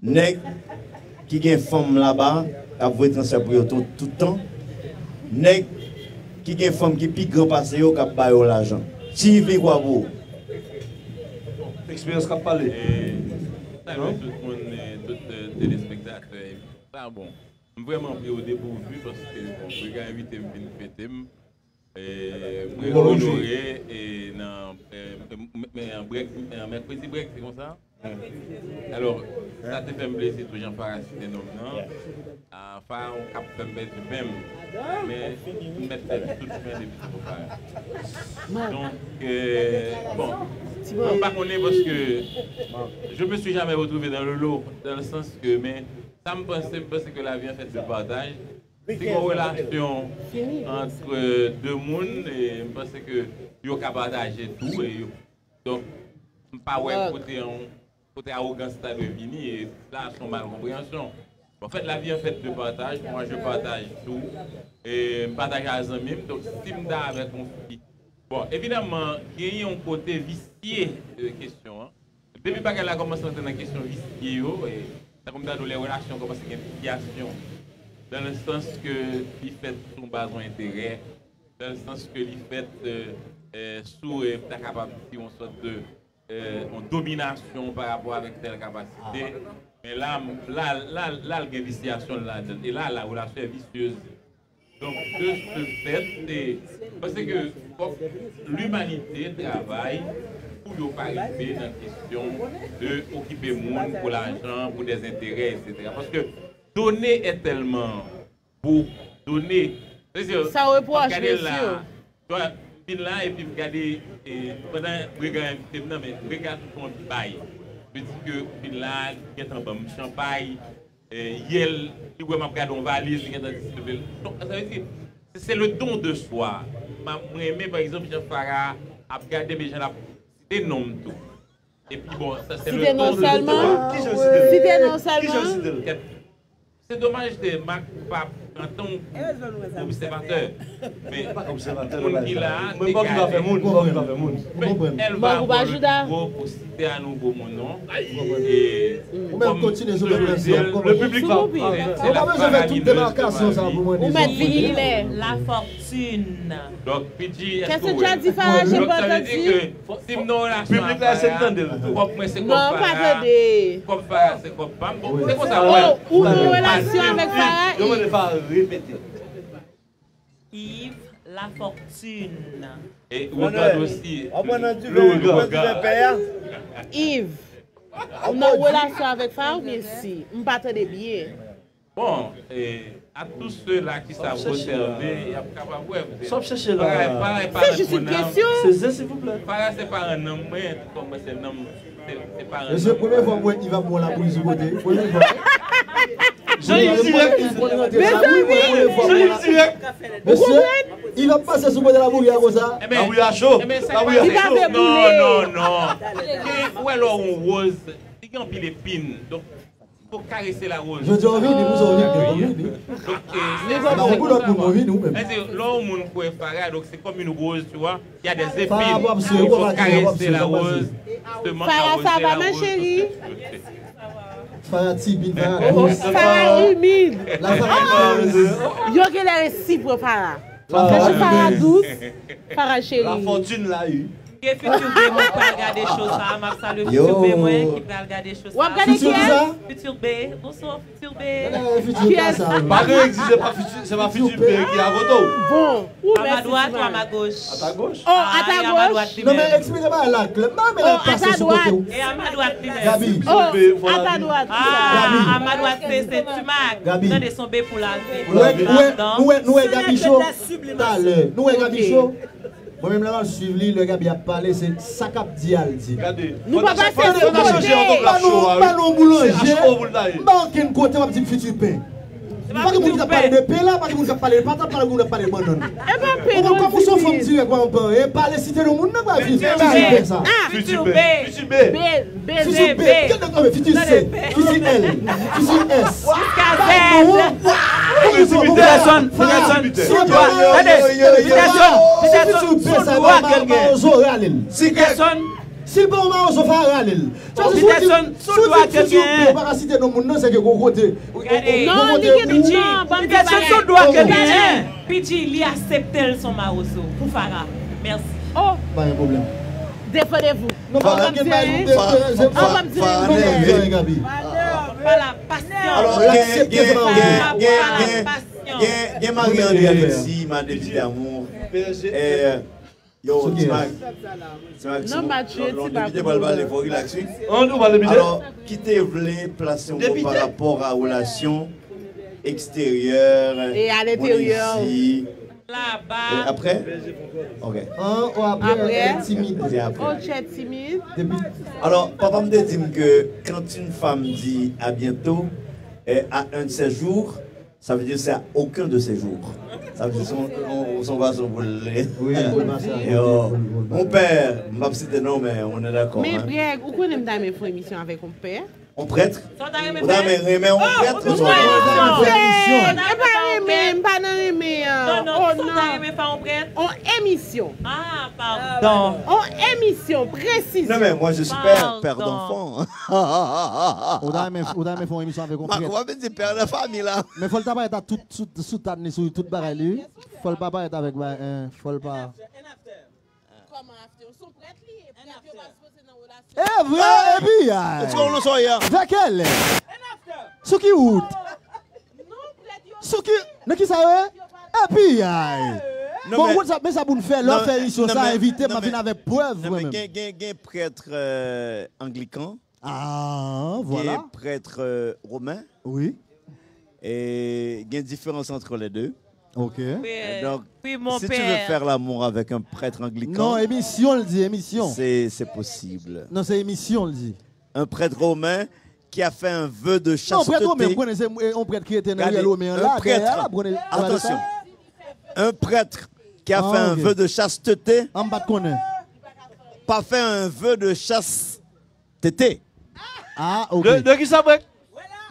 nèg ki gen fanm laba k ap voye transfè pou yo tout, tout tan. Nèg ki gen fanm ki pi gran pase yo k ap ba yo lajan. Ti Yves, mikwo a pou ou. Eksperyans k ap pale. E, salye tout moun, e, tout, e, telespektatè. Sa bon. M vrèman pri o depourvu paske, bon, Brega envite m vin fete m. E, mwen onore e nan, e, m, m, m, brèk, e, mèkredi brèk, se konsa? Alò, sa te fè m plezi tou, jan Farah site non m nan. A, Farah, ou k ap fè m pèdi pen m. Men, m mèt pèdi tout pen depi se pou Farah. Donk, e, bon, mwen m pa konnen paske je me suis jamais retrouvé dans le lot, dans le sens que, men, sa m panse, m panse ke lavi an fèt de pataj. Si gen yon relasyon ant de moun, e m panse ke yo ka pataje tou, e yo, donk, m pa wè kote yon, kote awogans ta dwe vini, e la, se yon malkonpreyansyon. Bon, an fèt, lavi an fèt de pataj, mwa, je pataje tou, e m pataje a zanmi m, donk, si m ta avèk yon fi, bon, evidaman, gen yon kote visye de kesyon an. Depi bagay la kòmanse rantre nan kesyon visye yo, e, tankou m ta di w, lè relasyon kòmanse gen visyasyon, dans le sens que li fèt sou baz yon enterè, dans le sens que li fèt, e, e, sou, e, m ta kapab di yon sòt de, e, yon dominasyon pa rapò avèk tèl kapasite. Men la, la, la, la, l gen visyasyon ladan l. E la, la relasyon est visyeuse. Donk, de ce fait, se, paske fòk limanite travay pou yo pa rive nan kesyon de okipe moun pou lajan, pou des intérêts, et cetera. Paske donner est tellement beau, donner. Sa w repwoche, mesye. Vin la, epi m gade, e, pandan Brega envite m nan, men Brega tout yon bay. Vle di ke vin la, li gentan ban m chanpay, e, yè l, li wè m ap gade yon valiz, li gentan distribiye l. Donk, sa vle di, se, se le don de soi. M ap, mwen renmen, pa egzanp, jan Farah ap gade, men jan l ap site non m tou. Epi bon, sa se le don de soi. Site non sèlman. Site non sèlman. Kèt. Se domaj de Mak pa pran tan obsèvatè. Men moun ki la a, te ka ale. Men Elva Rodrigo pou site a nouvo mon non. E kòm Claude di l, se la paralimeuse de Marie. Ou mèt vini klè. Lafortune. Donk, P G, èske w wè? Donk, sa vle di ke si m nan relasyon ak Farah, kòb mwen se kòb Farah, kòb Farah se kòb pa m. Bon, se konsa, w wè. Ou nan relasyon avèk Farah, Yves? Yves Lafortune. E Rodolphe osi. Le regard. Yves, ou nan relasyon avèk Farah oubyen si? M pa tande byen. Bon, e, à tous ceux-là qui savent observer, y ap kapab wè. Sa w ap chèche la? Se jis yon kesyon. Seze, silvouplè. Farah se paran nanm mwen, tout kòm mwen se nanm, se, se paran nanm mwen. Mesye, premye fwa m wè Yves ap pran labouyi sou kote. Premye fwa. Jan Yves dirèk. Mezanmi. Jan Yves dirèk. Mesye, Yves ap pase sou kote labouyi a konsa. Labouyi a cho. Labouyi a cho. Non, non, non. Ou wè lè w yon woz, li gen anpil epin. Donk, Faut caresser la rose. Jodi a w vini pou sa w vini, w vini. Donk, e, se sa. Ba yon boulòt moun, w vini ou menm. Lè yon moun kwè Farah, donk se comme une rose, tu vois. Il y a des épines. Il faut caresser la rose. Justement, arroser la rose. Farah, ça va, ma chérie? Farah timid, Farah dous. Farah humide. La Farah dous. Yo genlè resi pran Farah. Farah dous, Farah chérie. La fortune la, wi. Gen Futur B, mwen pral gade show sa a. M ap salye Futur B mwen ki pral gade show sa a. W ap gade kiyès? Futur B. Bonsoir, Futur B. Kiyès? Pa gen egziste, pa Futur, se pa Futur B ki a kote w. Bon, ou mèsi. A ma dwat ou a ma goch? A ta goch. Oh, a ta goch. Non, men eksplike bagay la klè. M pa renmen lè l pase sou kote w. E a ma dwat li menm. Gaby. Oh, a ta dwat. Ah, a ma dwat se, se Tumac. Gaby. Tande son B pou lavi. Nou wè, nou wè, nou wè Gaby Show. Talè. Nou wè Gaby Show. Mwen menm lè m ap swiv li, lè Gaby ap pale, se sa k ap di a l di. Gade. Nou pa pase sou kote. Ba nou, ba nou boulanje. M pa okenn kote w ap di m Futur Pen. Pa gen moun ki t ap pale de pen la, pa gen moun k ap pale de patat, pa gen moun k ap pale de bannann. E pa pen. Ou konprann, kòm ou se yon fanm dirèk, ou pa anyen pale, site non moun nan, pa vin Futur Pen sa. Futur B. Futur B. Futur B. Gade nan kòmè, Futur C, Futur L, Futur S. Jiska Z. Peterson, Peterson, sou dwa, tande, Peterson, Peterson, sou dwa ke l gen. Peterson. Si l pa yon mawozo, fò w rale l. Peterson, sou dwa ke l gen. Ou pa ka site non moun nan, se ke gon kote. Non, li gen non, ban m di bagay. Peterson, sou dwa ke l gen. P G, li aksepte l se yon mawozo. Pou Farah. Mèsi. Oh. Pa gen pwoblèm. Défendez-vous. Non, pa gen bagay, nou te, te, te, Farah nève. Gaby. Par la passion. Alò, gen, gen, gen, gen, gen, gen Marie André Alexis, ma depite amou. Eh, yo, Ti Mag, Ti Mag, non, pa tchwe, Ti Mag, depite pral pale, fò relax, wi. Alò, ki te vle plase yon mo pa rapò a relasyon eksteryè, e a lenteryè. Laba. E apre? Ok. An, ou apre, apre? Timid. Se apre. Oh, très timide. Depi. Alors, papa m te di m ke quand une femme dit à bientôt, eh, à un de ces jours, ça veut dire c'est à aucun de ces jours. Sa vle di se yon, yon, se yon fason pou l. Wi, pou l pase a kote, pou l, pou l pale. Yo, mon père, m p ap site non, men on est d'accord, hein. Men Greg, ou konnen m ta renmen fè yon emisyon avèk yon pè. On prèt? Ou ta renmen renmen on prèt? Ou ta renmen fè emisyon? E pa renmen, m pa nan renmen an. Non, non, ou ta renmen fè on prèt? On emisyon. Ah, pardon. On emisyon, presize. Non, mais moi, je suis père, père d'enfant. Ou ta renmen, ou ta renmen fè on emisyon avèk on prèt? Marco, w ap vin di pè nan fanmi la. Men fò l ta parèt ak tout, tout soutane li sou tout bagay li, wi. Fò l pa parèt avèk bagay, fò l pa. Kòman after? Son prèt li ye, prèt yo pa sipoze nan relasyon. E vre, epi ay. Vè kèlè? Sou ki wout? Sou ki, nan ki sa yo ye? Epi ay. Bon, men sa, men sa pou n fè, lè w fè emisyon sa, envite m, m ap vin avèk prèv mwen menm. Gen, gen, gen prèt, euh, anglikan. Ah, voilà. Gen prèt, euh, romen. Wi. E gen diferans entre les deux. Ok. Donc, si tu veux faire l'amour avec un prêtre anglican. Non, emisyon, l di, emisyon. C'est, c'est possible. Non, se emisyon, l di. Un prêtre romain qui a fait un vœu de chasteté. Non, prèt romen, m konnen se, e, yon prèt ki rete nan riyèl romen an la, dèyè a la, m konnen. Attention. Un prêtre qui a fait un vœu de chasteté. Ah, m pa t konnen. Pas fait un vœu de chasteté. Ah, ok. De, de ki sa, Brek?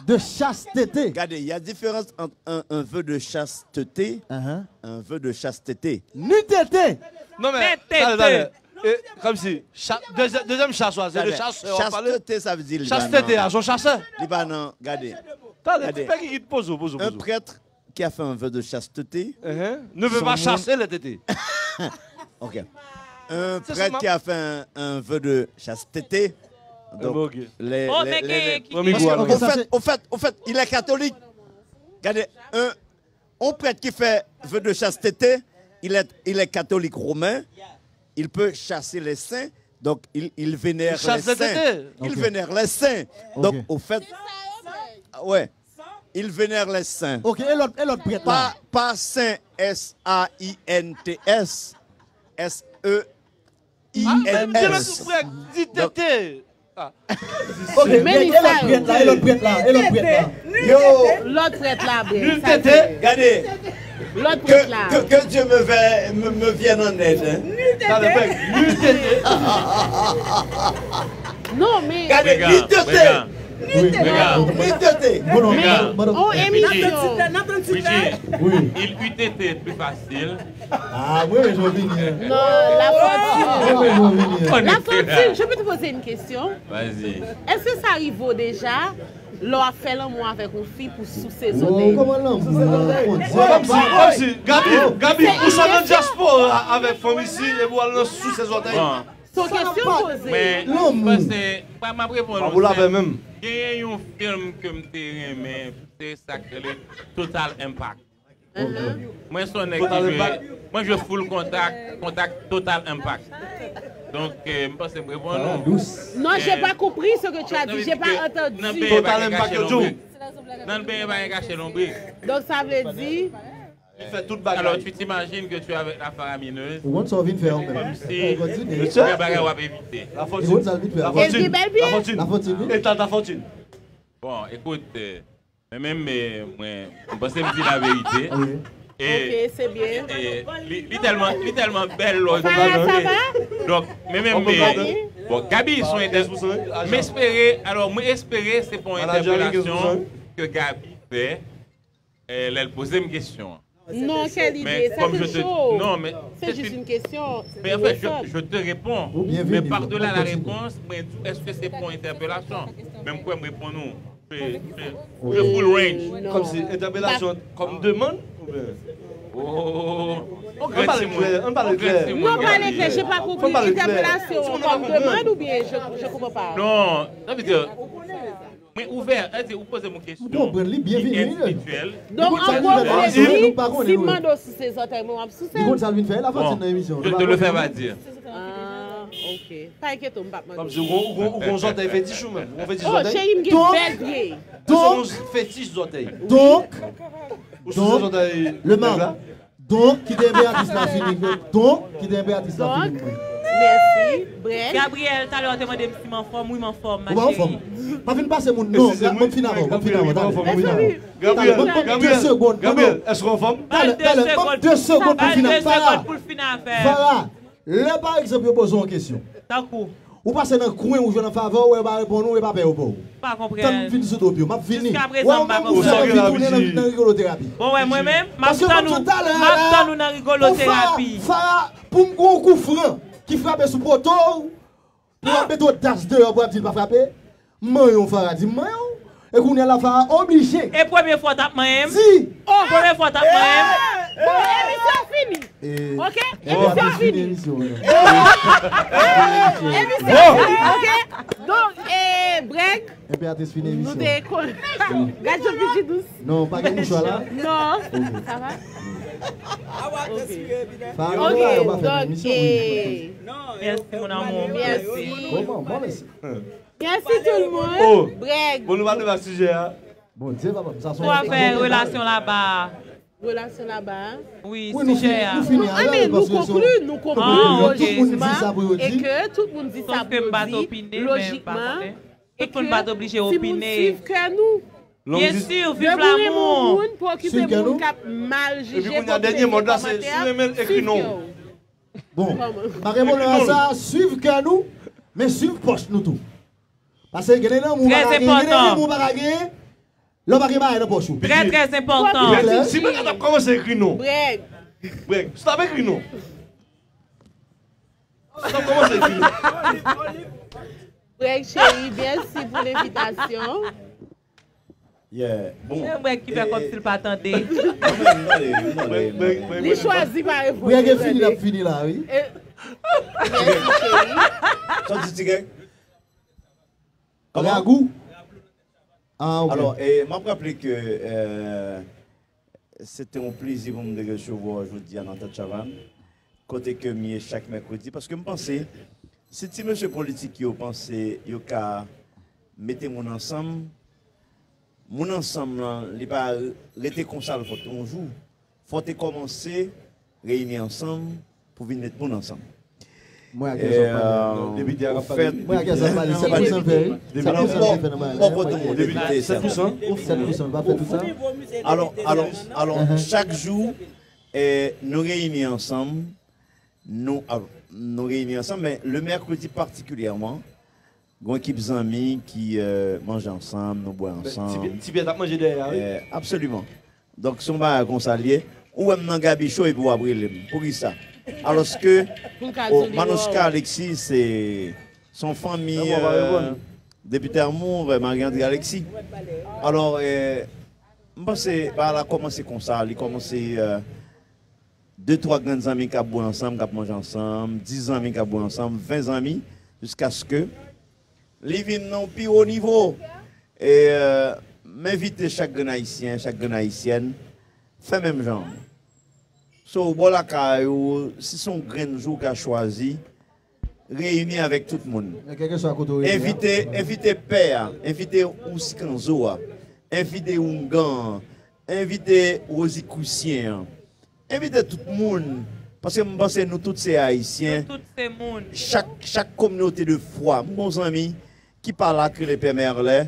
De chasteté. Gade, il y a différence entre un, un vœu de chasteté, un vœu de chasteté. Ni tete. Non, men, talè, talè. E, kòmsi, cha-, dezyè-, dezyèm chas la, se de chasè w ap pale. Chasteté, sa vle di li pa nan. Chasteté a, se yon chasè. Li pa nan, gade. Talè, ti pè ki kit poze w, poze w, poze w. Un prêtre qui a fait un vœu de chasteté. Ne veut pas chasser les tétés. Ok. Un prêtre qui a fait un, un vœu de chasteté. Donc, les, les, les, au fait, au fait, au fait, il est catholique. Gade, un, un prêtre qui fait vœu de chasteté, il est, il est catholique romain. Il peut chasser les saints, donc il, il vénère les saints. Il chasse les tétés. Il vénère les saints. Donc, au fait, ah ouais, il vénère les saints. Ok, e lòt, e lòt prèt la? Pas, pas saint, S A I N T S, S E I N S. Di tete. Ok, men e lòt prèt la, e lòt prèt la, e lòt prèt la. Yo. Lòt prèt la, byen. Nul tete. Gade. Lòt prèt la. Que, que, que Dieu me, ve-, me, me vienne en aide, hein. Nul tete. Talè, bèk. Nul tete. Non, men. Gade, nul tete. Nul tete. Nul tete. Men, on emisyon. Wi. Il eût été plus facile. Ah, mwen, mwen, jodi, hein. Non, la fortune. Mwen, mwen, jodi, hein. La fortune, je peux te poser une question? Vas-y. Èske sa rive w deja, lè w ap fè lanmou avèk yon fi pou souse zòtèy? Oh, kòman lanmou nan fon? Kòmsi, kòmsi, Gaby, Gaby, ou sot nan dyaspora avèk fanm isi, epi w al nan souse zòtèy. Bon. Se yon kesyon poze. Men, m panse, m ap reponn ou, se, genyen yon fim ke m te renmen, se sa k rele Total Impact. Mwen se yon nèg ki jwe, mwen jwe Full Contact, Contact, Total Impact. Donk, euh, m panse m reponn ou. Non, j'ai pas compris ce que tu as dit. J'ai pas entendu. Total Impact, yo di w. Nan benyen pa gen kache lonbrik. Donk, sa vle di, Li fè tout bagay. Alors, tu t'imagines que tu es avec la faramineuse. Ou konn sa w vin fè an menm. Kontinye. Mesye. Gen bagay w ap evite. Ou konn sa l vin fè an. Lafontine. Lafontine. Lafontine. Etat Lafontine. Bon, écoute, euh, mwen menm, euh, mwen, mwen panse m di laverite. Ok, se byen. E li, li tèlman, li tèlman bèl lò. Fara, sa va? Donk, mwen menm, mwen, bon, Gaby, se yon entè-, m espere, alò, mwen espere se pa yon entèpelasyon ke Gaby fè. Eh, lè l poze m kesyon an. Non, quelle idée, ça te chaud. Non, mais c'est juste une question. Mais en fait, je, je te réponds. Mais par-delà la réponse, mwen di w, èske se pa yon entèpelasyon? Men m kwè m reponn ou. Je, je, je full range. Kòmsi entèpelasyon kòm demann oubyen? Oh, on pale klè, on pale klè. Non, pale klè, j'ai pas compris. Interpellation comme demande ou bien je, je comprends pas. Non, ça veut dire, mwen ouvè, sa vle di ou poze m yon kesyon. M konprann li byen vini wi. Donk an gwo vle di, si m mande w souse zòtèy mwen, w ap souse l? Li konn sa l vin fè, Lafontine nan emisyon. Je te le fais pas dire. Ah, ok. Pa enkyete w, m p ap mande w. Kòmsi ou gon, ou gon, ou gon zòtèy fetich ou menm? Ou gon fetich zòtèy? Oh, cheri, m gen bèl pye. Donk, ou gon fetich zòtèy. Donk, ou souse zòtèy nèg la? Donk, kite enperatrice la fini. Donk, kite enperatrice la fini pou mwen. Mèsi. Brèk. Gabriel, talè w te mande m si m anfòm. Wi, m anfòm, ma chérie. Ou pa anfòm. Pa vin pase moun non. Ban m fin avè w, ban m fin avè w, talè. Ban m fin avè w. Talè, ban m de segonn. Gabriel, èske w anfòm? Talè, talè, ban m de segonn pou m fin avè w. Fara, Fara, lè pa egzanp yo poze w yon kesyon. Tankou. Ou pase nan kwen ou jwenn an favè w, wè yo pa reponn ou, e pa pè yo ba w. Pa konprann. Tann m vin sou do pye w, m ap vini. Jiskaprezan m pa konprann. Wè w menm ou santi anvi tounen nan, nan rigolo terapi. Bon, wè, mwen menm, m ap tann ou, m ap tann ou nan rigolo terapi. Pou Fara, pou m gon kou fran ki frape sou poto w, pou w ap mete odas deyò pou w ap di l pa frape, m manyen w, Fara di m manyen w. E kounye a la Fara oblije. E premye fwa w t ap manyen m? Di. Oh, premye fwa w t ap manyen m? Bon, emisyon fini. Ok? Emisyon fini. Emisyon fini. Ok? Donk, e, Brèk. Enperatris fini emisyon. Nou te kon. Gad jan Pidji dous. Non, pa gen mouchwa la? Non. Sa va? Ok. Fara, nou pa fè emisyon, wi. Mèsi, mon amour. Mèsi. Kòman? Bon, mèsi. Mèsi tout moun. Oh. Brèk. Bon, nou pa debat sijè a. Bondye papa m, sa se yon afè relasyon laba a. Relasyon laba a. Wi, sijè a. Nou fini a la, paske se yon, nou konkli lojikman e ke tout moun di sa pou yo di lojikman. Tout moun pa t oblije opine. Byensi, viv lanmou. Depi w renmen yon moun, pa okipe moun k ap mal jije, pa okipe kòmantè, swiv kè w. Bon, m pa gen pwoblèm ak sa, swiv kè nou, men swiv pòch nou tou. Paske gen de lanmou ou pa ka genyen, gen de lanmou ou pa ka genyen, lè w pa gen bagay nan pòch ou. Trè, trè enpòtan. Si mwen ta t ap kòmanse ekri non. Brèk. Brèk. Si w t ap ekri non. Si w t ap kòmanse ekri non. Brèk cheri, mèsi pou lenvitasyon. Yeah. Bon. Se Brèk ki fè kòmsi l pa tande. Non, men, m tande, m tande, m tande. Li chwazi pa reponn. Brèk e fini, l ap fini la, wi. Mèsi, cheri. Sòti ti kèk. Kòman? Ragou. Ah, ok. Alò, e, m ap raple ke, e, se te yon plezi pou m te resevwa w jodi a nan Tèt Chavann, kote ke m ye chak mèkredi, paske m panse, si ti mesye politik yo panse yo ka mete moun ansanm, moun ansanm lan, li pa rete konsa l fòt yon jou. Fò te kòmanse reyini ansanm pou vin met moun ansanm. Mwen ak Gèson pale, depite a k ap pale. Mwen ak Gèson pale, sèt pou san l fè, wi. Sèt pou san l fè nan bagay la. Mwen ak depite, sèt pou san. Sèt pou san, l pa fè tout sa. Alò, alò, alò, chak jou, eh, nou reyini ansanm, nou, ah, nou reyini ansanm, men le mèkredi patikilyèman, gon ekip zanmi ki, eh, manje ansanm, nou bwè ansanm. Ti Pyè t ap manje dèyè a, wi. Eh, absoliman. Donk, se yon bagay konsa l ye. Ou wè m nan Gaby Show epi w ap rele m. Poukisa? Alòske, oh, Manouchka Alexis, se, se yon fanmi, eh, Depite Armand, eh, Marie André Alexis. Alò, eh, m panse bagay la kòmanse konsa, li kòmanse, eh, de twa grenn zanmi k ap bwè ansanm, k ap manje ansanm, dis zanmi k ap bwè ansanm, ven zanmi, jiskaske li vin nan yon pi wo nivo. E, euh, m envite chak grenn Ayisyen, chak grenn Ayisyèn, fè menm jan. So, bò lakay ou, si se yon grenn jou w ka chwazi, reyini avèk tout moun. Men kèlkeswa kote w rete a. Envite, envite pè a, envite Ounsi Kanzo a, envite Oungan an, envite Rozi Krisyen an, envite tout moun, paske m panse nou tout se Ayisyen. Nou tout se moun. Chak, chak kominote de fwa. M gon zanmi ki pale ak rele Pè Mèlè,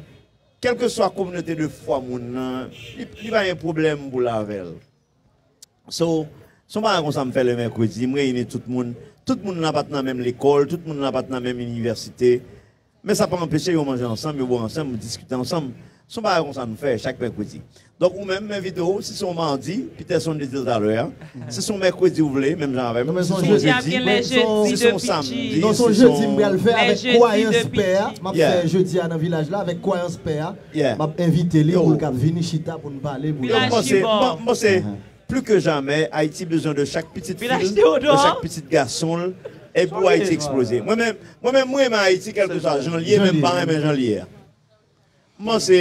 kèlkeswa kominote de fwa moun nan, li, li pa gen pwoblèm pou l avè l. So, se yon bagay konsa m fè le mèkredi, m reyini tout moun. Tout moun nan pa t nan menm lekòl, tout moun nan pa t nan menm inivèsite. Men sa pa anpeche yo manje ansanm, yo bwè ansanm, yo diskite ansanm. Se yon bagay konsa nou fè chak mèkredi. Donk, ou menm, m envite w, si se yon madi, Peterson te di l talè a, si se yon mèkredi ou vle, menm jan avè m, si se yon jedi, si se yon samdi, non, se yon jedi m pral fè avèk kwayans pè a, m ap fè jedi a nan vilaj la, avèk kwayans pè a, m ap envite li pou l kap vini chita pou n pale, pou n... M panse, m panse, pli ke jamè, Ayiti bezwen de chak pitit fi l, de chak pitit gason l, e pou Ayiti eksploze. Mwen menm, mwen menm, mwen renmen Ayiti, kèlkeswa jan l ye, men m pa renmen jan l ye a. M panse,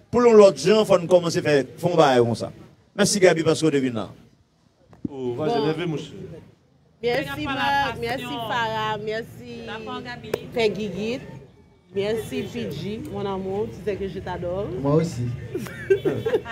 pou yon lòt jan, fò n kòmanse fè, fè yon bagay konsa. Mèsi, Gaby, paske w te vin la. Mèsi Marc, mèsi Farah, mèsi Pè Gigit, mèsi P G, mon amour, tu sais que je t'adore. Moi aussi.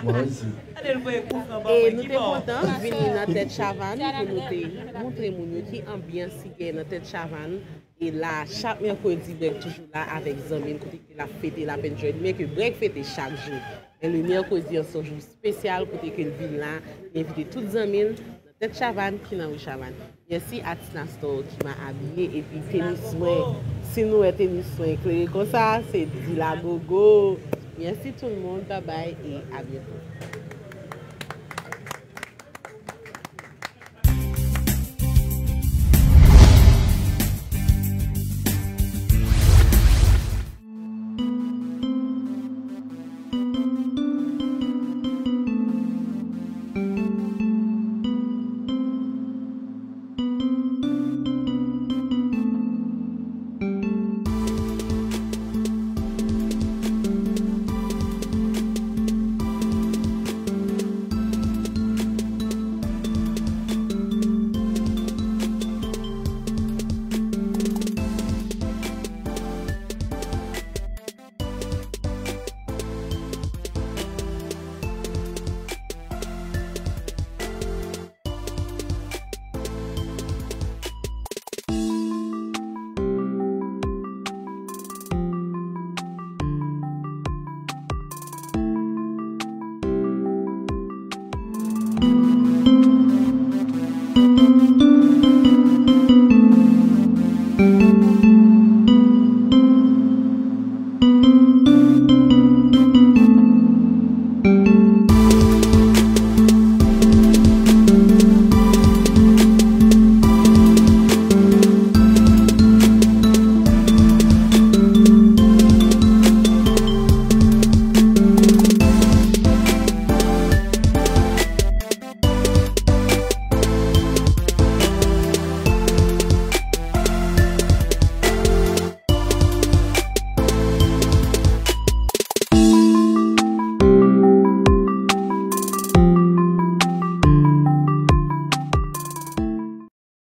Moi aussi. E nou te kontan vini nan Tèt Chavàn pou nou te montre moun yo ki anbyans ki gen nan Tèt Chavàn. E la, chak mèkredi, Brèk toujou la avèk zanmi l kote ke l ap fete, l ap enjoy li. Men ke Brèk fete chak jou. Men le mèkredi an se yon jou espesyal kote ke l vin la, li envite tout zanmi l nan Tèt Chavàn ki nan ri Chavàn. Mèsi Atisna Store ki ma abiye epi tenis mwen. Si nou wè tenis mwen klere konsa, se Dila Gogo. Mèsi tout moun, babay e a byento.